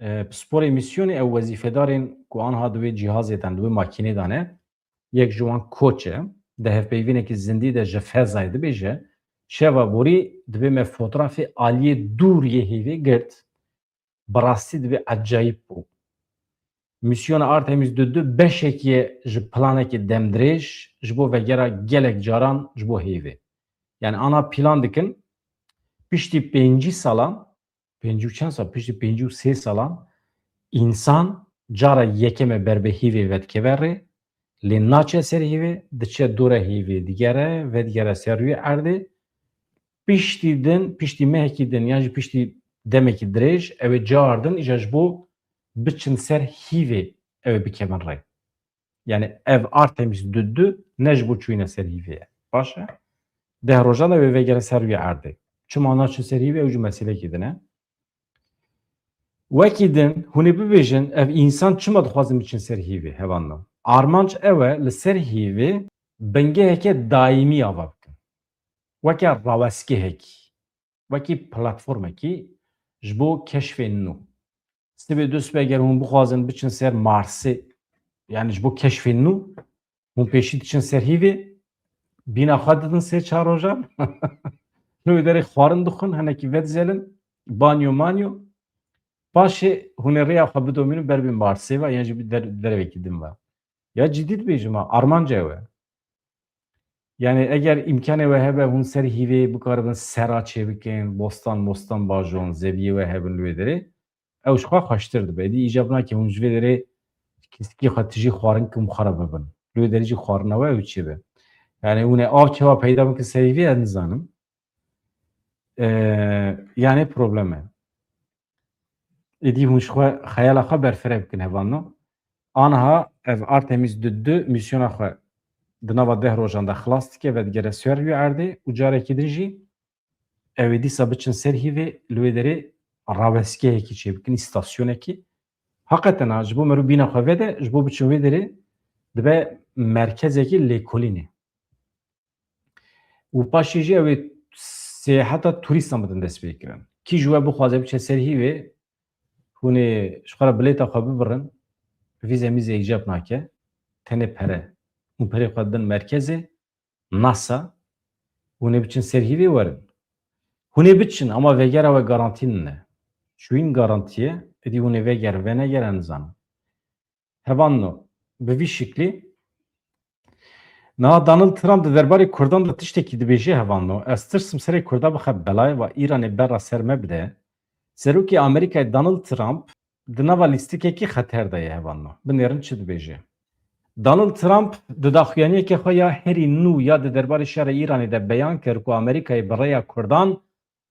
E, pisporê mîsyonê ew wezîfedarên ku anha di wê cîhazê de, di wê makînê de ne, yek ji wan koç e. Di hevpeyvînekî zindî de ji fezayê dibêje, şeva borî dibê me fotrafê aliyê dûr yê hêvê girt. Bi rastî dibê ecayîb bû. Mîsyona Artemis du du beşekî ye ji planekî demdirêj, ji bo vegera gelek caran ji bo hêvê. Yani ana plan dikin, piştî pêncî salan, pêncî û çend sal, piştî pêncî û sê salan însan cara yekeme ber bi hêvê vedikeve rê, lê naçe ser hêvê, diçe dora hêvê digere, vedigere ser rûyê erdê. Piştî din, piştî mehekî din yan jî piştî demekî dirêj, ew ê car din îja ji bo biçin ser hîvê ew ê bikevin rê. Yani ev Artemis du du ne ji bo çûyîna ser hîvê ye. Baş e? Deh rojan de wê vegere ser rûyê erdê. Çima naçin ser hîvê, ew jî meselekî din e. Wekî din, hûn ê bibêjin, ev însan çima dixwazin biçin ser hîvê, hevalno? Armanc ew e, li ser hîvê bingeheke daîmî ava bikin. Weke rawestgehekî, wekî platformekî ji bo keşfên nû. Sibê du sibê eger hûn bixwazin biçin ser Marsê, yani ji bo keşfên nû, hûn pêşî diçin ser hîvê, bîna xwe didin sê çar rojan. Li wê derê xwarin dixwin, hinekî vedizelin, banyo manyo. Paşê hûn ê rêya xwe bidomînin ber bi Marsê ve, yan jî bi der-, dervekî din ve. Ya cidî dibêjim ha, armanca ew e. Yani eger îmkanê we hebe hûn ser hîvê bikaribin sera çêbikin, bostan mostan bajon, zeviyê we hebin li wê derê, ew ji xwe xweştir dibe. Êdî îcab nake hûn ji vê derê kesikî xwe tijî xwarin kim xwe re bibin. Li wê derê jî xwarina we ew çêbe. Yani hûn ê av çawa peyda bikin ser hîvê ez nizanim. Ee, yani problem e. Êdî hûn ji xwe xeyala xwe berfireh bikin hevalno. Aniha ev Artemis du du mîsyona xwe di nava deh rojan de xilas dike, vedigere ser wî erdê û carekî din jî ew ê dîsa biçin ser hîvê, li wê derê rawestgehekî çêbikin, îstasyonekî. Heqeten ha, ji bo merû bîna xwe vede, ji bo biçin wê derê dibe merkezekî lêkolînê. Û paşê jî ew ê seyaheta turîstan bidin destpêkirin. Kî ji we bixwaze biçe ser hîvê, hûn ê ji xwe re bilêta xwe bibirin, vîze mîze îcab nake, tenê pere. Hûn perê xwe didin merkezê, NASA, hûn ê biçin ser hîvê werin. Hûn ê biçin, ama vegera we garantî nîne. Çûyîn garantî ye, êdî hûn ê vegerin, venegerin, nizanim. Hevalno, bi vî şiklî. Niha Donald Trump di derbarê Kurdan de tiştekî dibêje, hevalno. Ez tirsim serê Kurda bixe belayê, va Îranê berra ser me bide. Serokê Amerîkayê Donald Trump di nava lîstikekî xeter de ye, hevalno. Binêrin çi dibêje. Donald Trump di daxuyaniyeke xwe ya herî nû ya di derbarê şerê Îranê de beyan kir ku Amerîkayê bi rêya Kurdan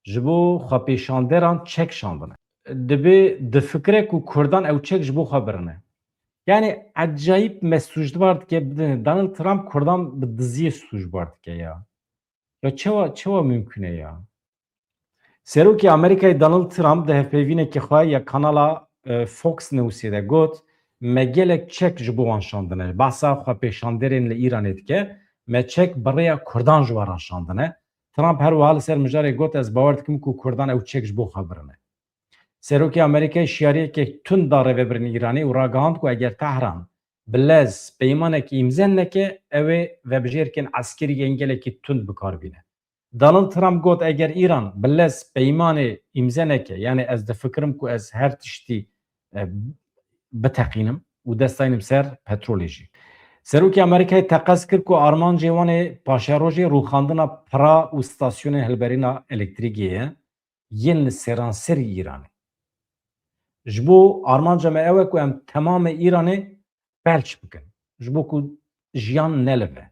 ji bo xwepêşanderan çek şandine. Dibê difikire ku Kurdan ew çek ji bo xwe birine. Yani ecayîb me sûcdar dike, bidin. Donald Trump Kurdan bi diziyê sûcdar dike ya. Ya çewa, çewa mümkün e ya? Serokê Amerîkayê Donald Trump di hevpeyvînekê xwe ya kanala, e, Fox Newsê de got, me gelek çek ji bo wan şandine. Behsa xwepêşanderên li Îranê dike, me çek bi rêya Kurdan ji we re şandine. Trump her wiha li ser mijarê got, ez bawer dikim ku Kurdan ew çek ji bo xwe birine. Serokê Amerîkayê şiyariyeke tund da rêvebirin Îranê û ragihand ku eger Tehran bi lez peymanekî îmze neke, ew ê vebijêrkên eskerî yên gelekî tund bi kar bîne. Donald Trump got, eger Îran bi lez peymanê îmze neke, yani ez difikirim ku ez her tiştî, e, biteqînim û dest daynim ser petrolê jî. Serokê Amerîkayê teqez kir ku armancê wan ê paşerojê rûxandina pira û stasyonên hilberîna elektrîkê ye, yên li seranserî Îranê. Ji bo armanca me ew e ku em temamê Îranê felç bikin. Ji bo ku jiyan nelive.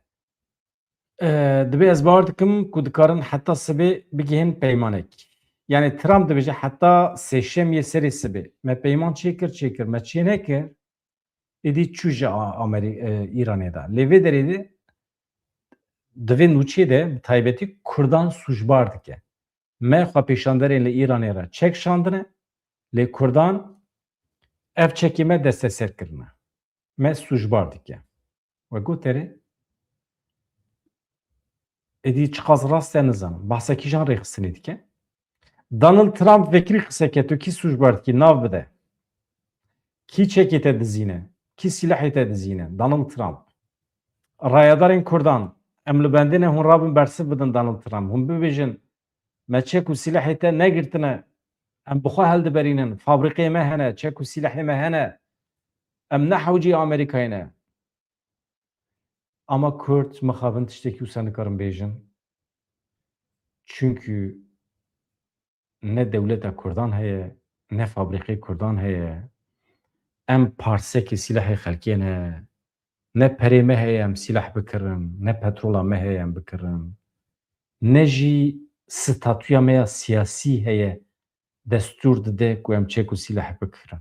E, dibê ez bawer dikim ku dikarin heta sibê bigihên peymanek. Yani Trump dibêje heta sêşemiyê serê sibê. Me peyman çêkir, çêkir. Me çê nekir. Êdî çû ji A-, Amerî-, e, Îranê de. Lê vê derê de di vê nûçê de bi taybetî Kurdan sûcdar dike. Me xwepêşanderên li Îranê re çek şandine, lê Kurdan ev çekê me desteser kirine. Me sûcdar dike. We got erê? Êdî çiqas rast e nizanim. Behsa kîjan rêxistinê dike? Donald Trump vekirî qise ke tu kî sûcdar dikî, nav bide. Kî çekê te dizîne? Kî sîlehê te dizîne? Donald Trump. Rayedarên Kurdan, em li bendê ne, hûn rabin bersiv bidin Donald Trump. Hûn bibêjin, me çek û sîlehê te negirtine, em bi xwe heldiberînin, fabrîqeyê me hene, çek û sîlehê me hene, em ne hewcî Amerîkayê ne. Ama Kurd mixabin tiştekî wisa nikarin bêjin. Çunkî ne dewleta Kurdan heye, ne fabrîqê Kurdan heye. Em parsekê sîlehê xelkê ne. Ne perê me heye em sîleh bikirin, ne petrola me heye em bikirin. Ne jî statûya me ya siyasî heye destûr dide ku em çek û sîleh bikirin.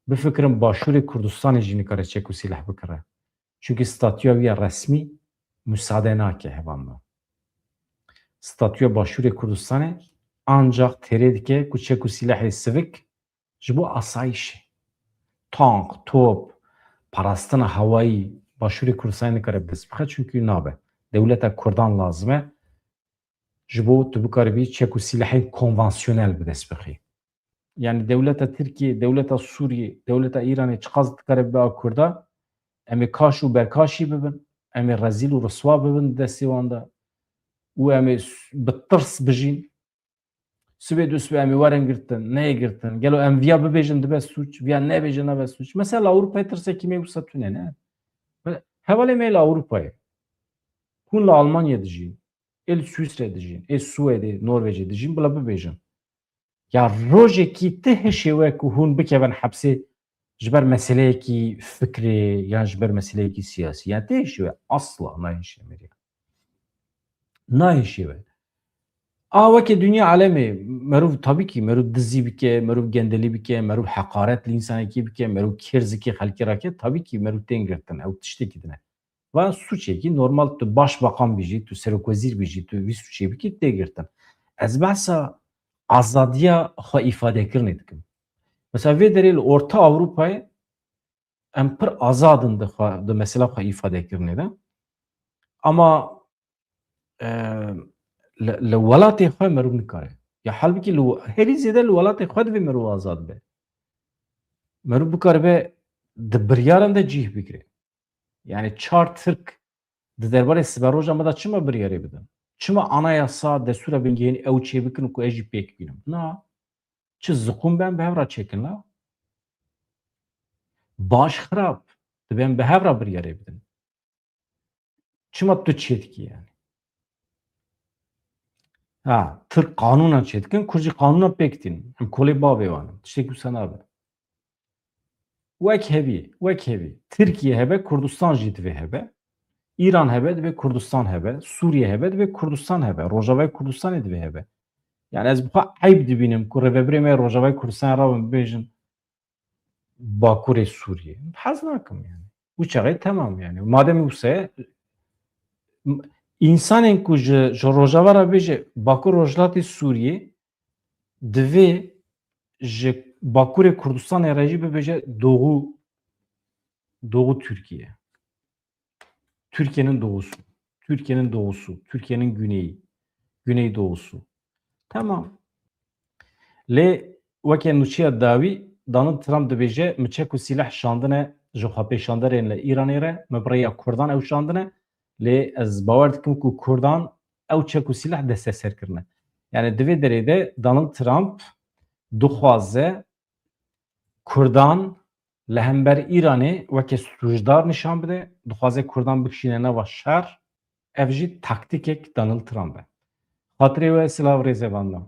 Bifikirin Başûrê Kurdistanê jî nikare çek û sîleh bikire. Çunkî statûya wî ya resmî musade nake hevalno. Statûya Başûrê Kurdistanê ancaq têrê dike ku çek û sîlehê sivik ji bo asayîşê. Tank, top, parastina hewayî Başûrê Kurdistanê nikare bi dest bixe, çunkî nabe. Dewleta Kurdan lazim e. Ji bo tu bikaribî çek û sîlehên konvansiyonel bi dest bixî. Yani dewleta Tirkiyê, dewleta Sûriyê, dewleta Îranê çiqas dikare bibe a Kurda, em ê kaş û berkaşî bibin, em ê rezîl û riswa bibin di destê wan de û em ê s-, bi tirs bijîn. Sibê dû sibê em ê werin girtin, neyê girtin. Gelo em viya bibêjin dibe sûc, viya nebêjin nabe sûc. Mesela Ewropayê tirsekî me wisa tune ne. Hevalê me li Ewropayê. Hûn li Almanya dijîn, ê li Swîsre dijîn, ê Swêdê, Norvêcê dijîn, bila bibêjin. Ya rojekî ti hişê we ku hûn bikevin hepsê ji ber meseleyekî fikrê yan ji ber meseleyekî siyasî. Yani ti hişê we asla nayê hişê me rê. Nayê hişê we. A weke dinya alemê merûv tabî kî merûv dizî bike, merûv gendelî bike, merûv heqaret li însanekî bike, merûv kêrzikê xelkê rake, tabî kî merûv tên girtin. Ew tiştekî din e. Va sûçekî normal tu başbakan bijî, tu serokwezîr bijî, tu vî sûçê bikî tê girtin. Ez behsa azadiya xwe îfadekirinê dikim. Mesela vê derê li Orta Ewropayê em pir azad in di xwe, di mesela xwe îfadekirinê de. Ama, e, li, li welatê xwe merûv nikare. Ya halbikî li, herî zêde li welatê xwe divê merûv azad be. Merûv bikaribe di biryaran de cîh bigire. Yani çar Tirk di derbarê siberoja me de çima biryarê bidin? Çima anayasa, destûra bingehîn ew çêbikin ku ez jî pêk bînim? Na. Çi ziqûm ben bi hev re çêkin la? Baş xirab. Dibên bi hev re biryarê bidin. Çima tu çêdikî yani? Ha, Tirk qanûnan çêdikin, Kurd jî qanûnan pêk tînin. Em kolê bavê wan in. Tiştek wisa nabe. Wek hevî, wek hevî. Tirkiye hebe, Kurdistan jî divê hebe. Îran hebe, divê Kurdistan hebe. Sûriye hebe, divê Kurdistan hebe. Rojavayê Kurdistanê divê hebe. Yani ez bi xwe eyb dibînim ku rêvebirê me Rojavayê Kurdistanê rabin bibêjin Bakurê Sûriyê. Hez nakim yani. Û çaxê temam yani. Madem wisa ye, m-, însanên ku ji, ji Rojava re bêje Bakur Rojhilatê Sûriyê, divê ji Bakurê Kurdistanê re jî bibêje Doğu, Doğu Türkiye. Türkiye'nin doğusu. Türkiye'nin doğusu. Türkiye'nin güneyi. Güneydoğusu. Tamam. Lê weke nûçeya dawî Donald Trump dibêje, mi çek û sîleh şandine ji xwepêşanderên li Îranê re, mi bi rêya Kurdan ew şandine, lê ez bawer dikim ku Kurdan ew çek û sîleh desteser kirine. Yani di vê derê de Donald Trump dixwaze Kurdan li hember Îranê weke sûcdar nîşan bide, dixwaze Kurdan bikişîne nava şer. Ev jî taktîkek Donald Trump e. Xatirê we silav rêzevanda.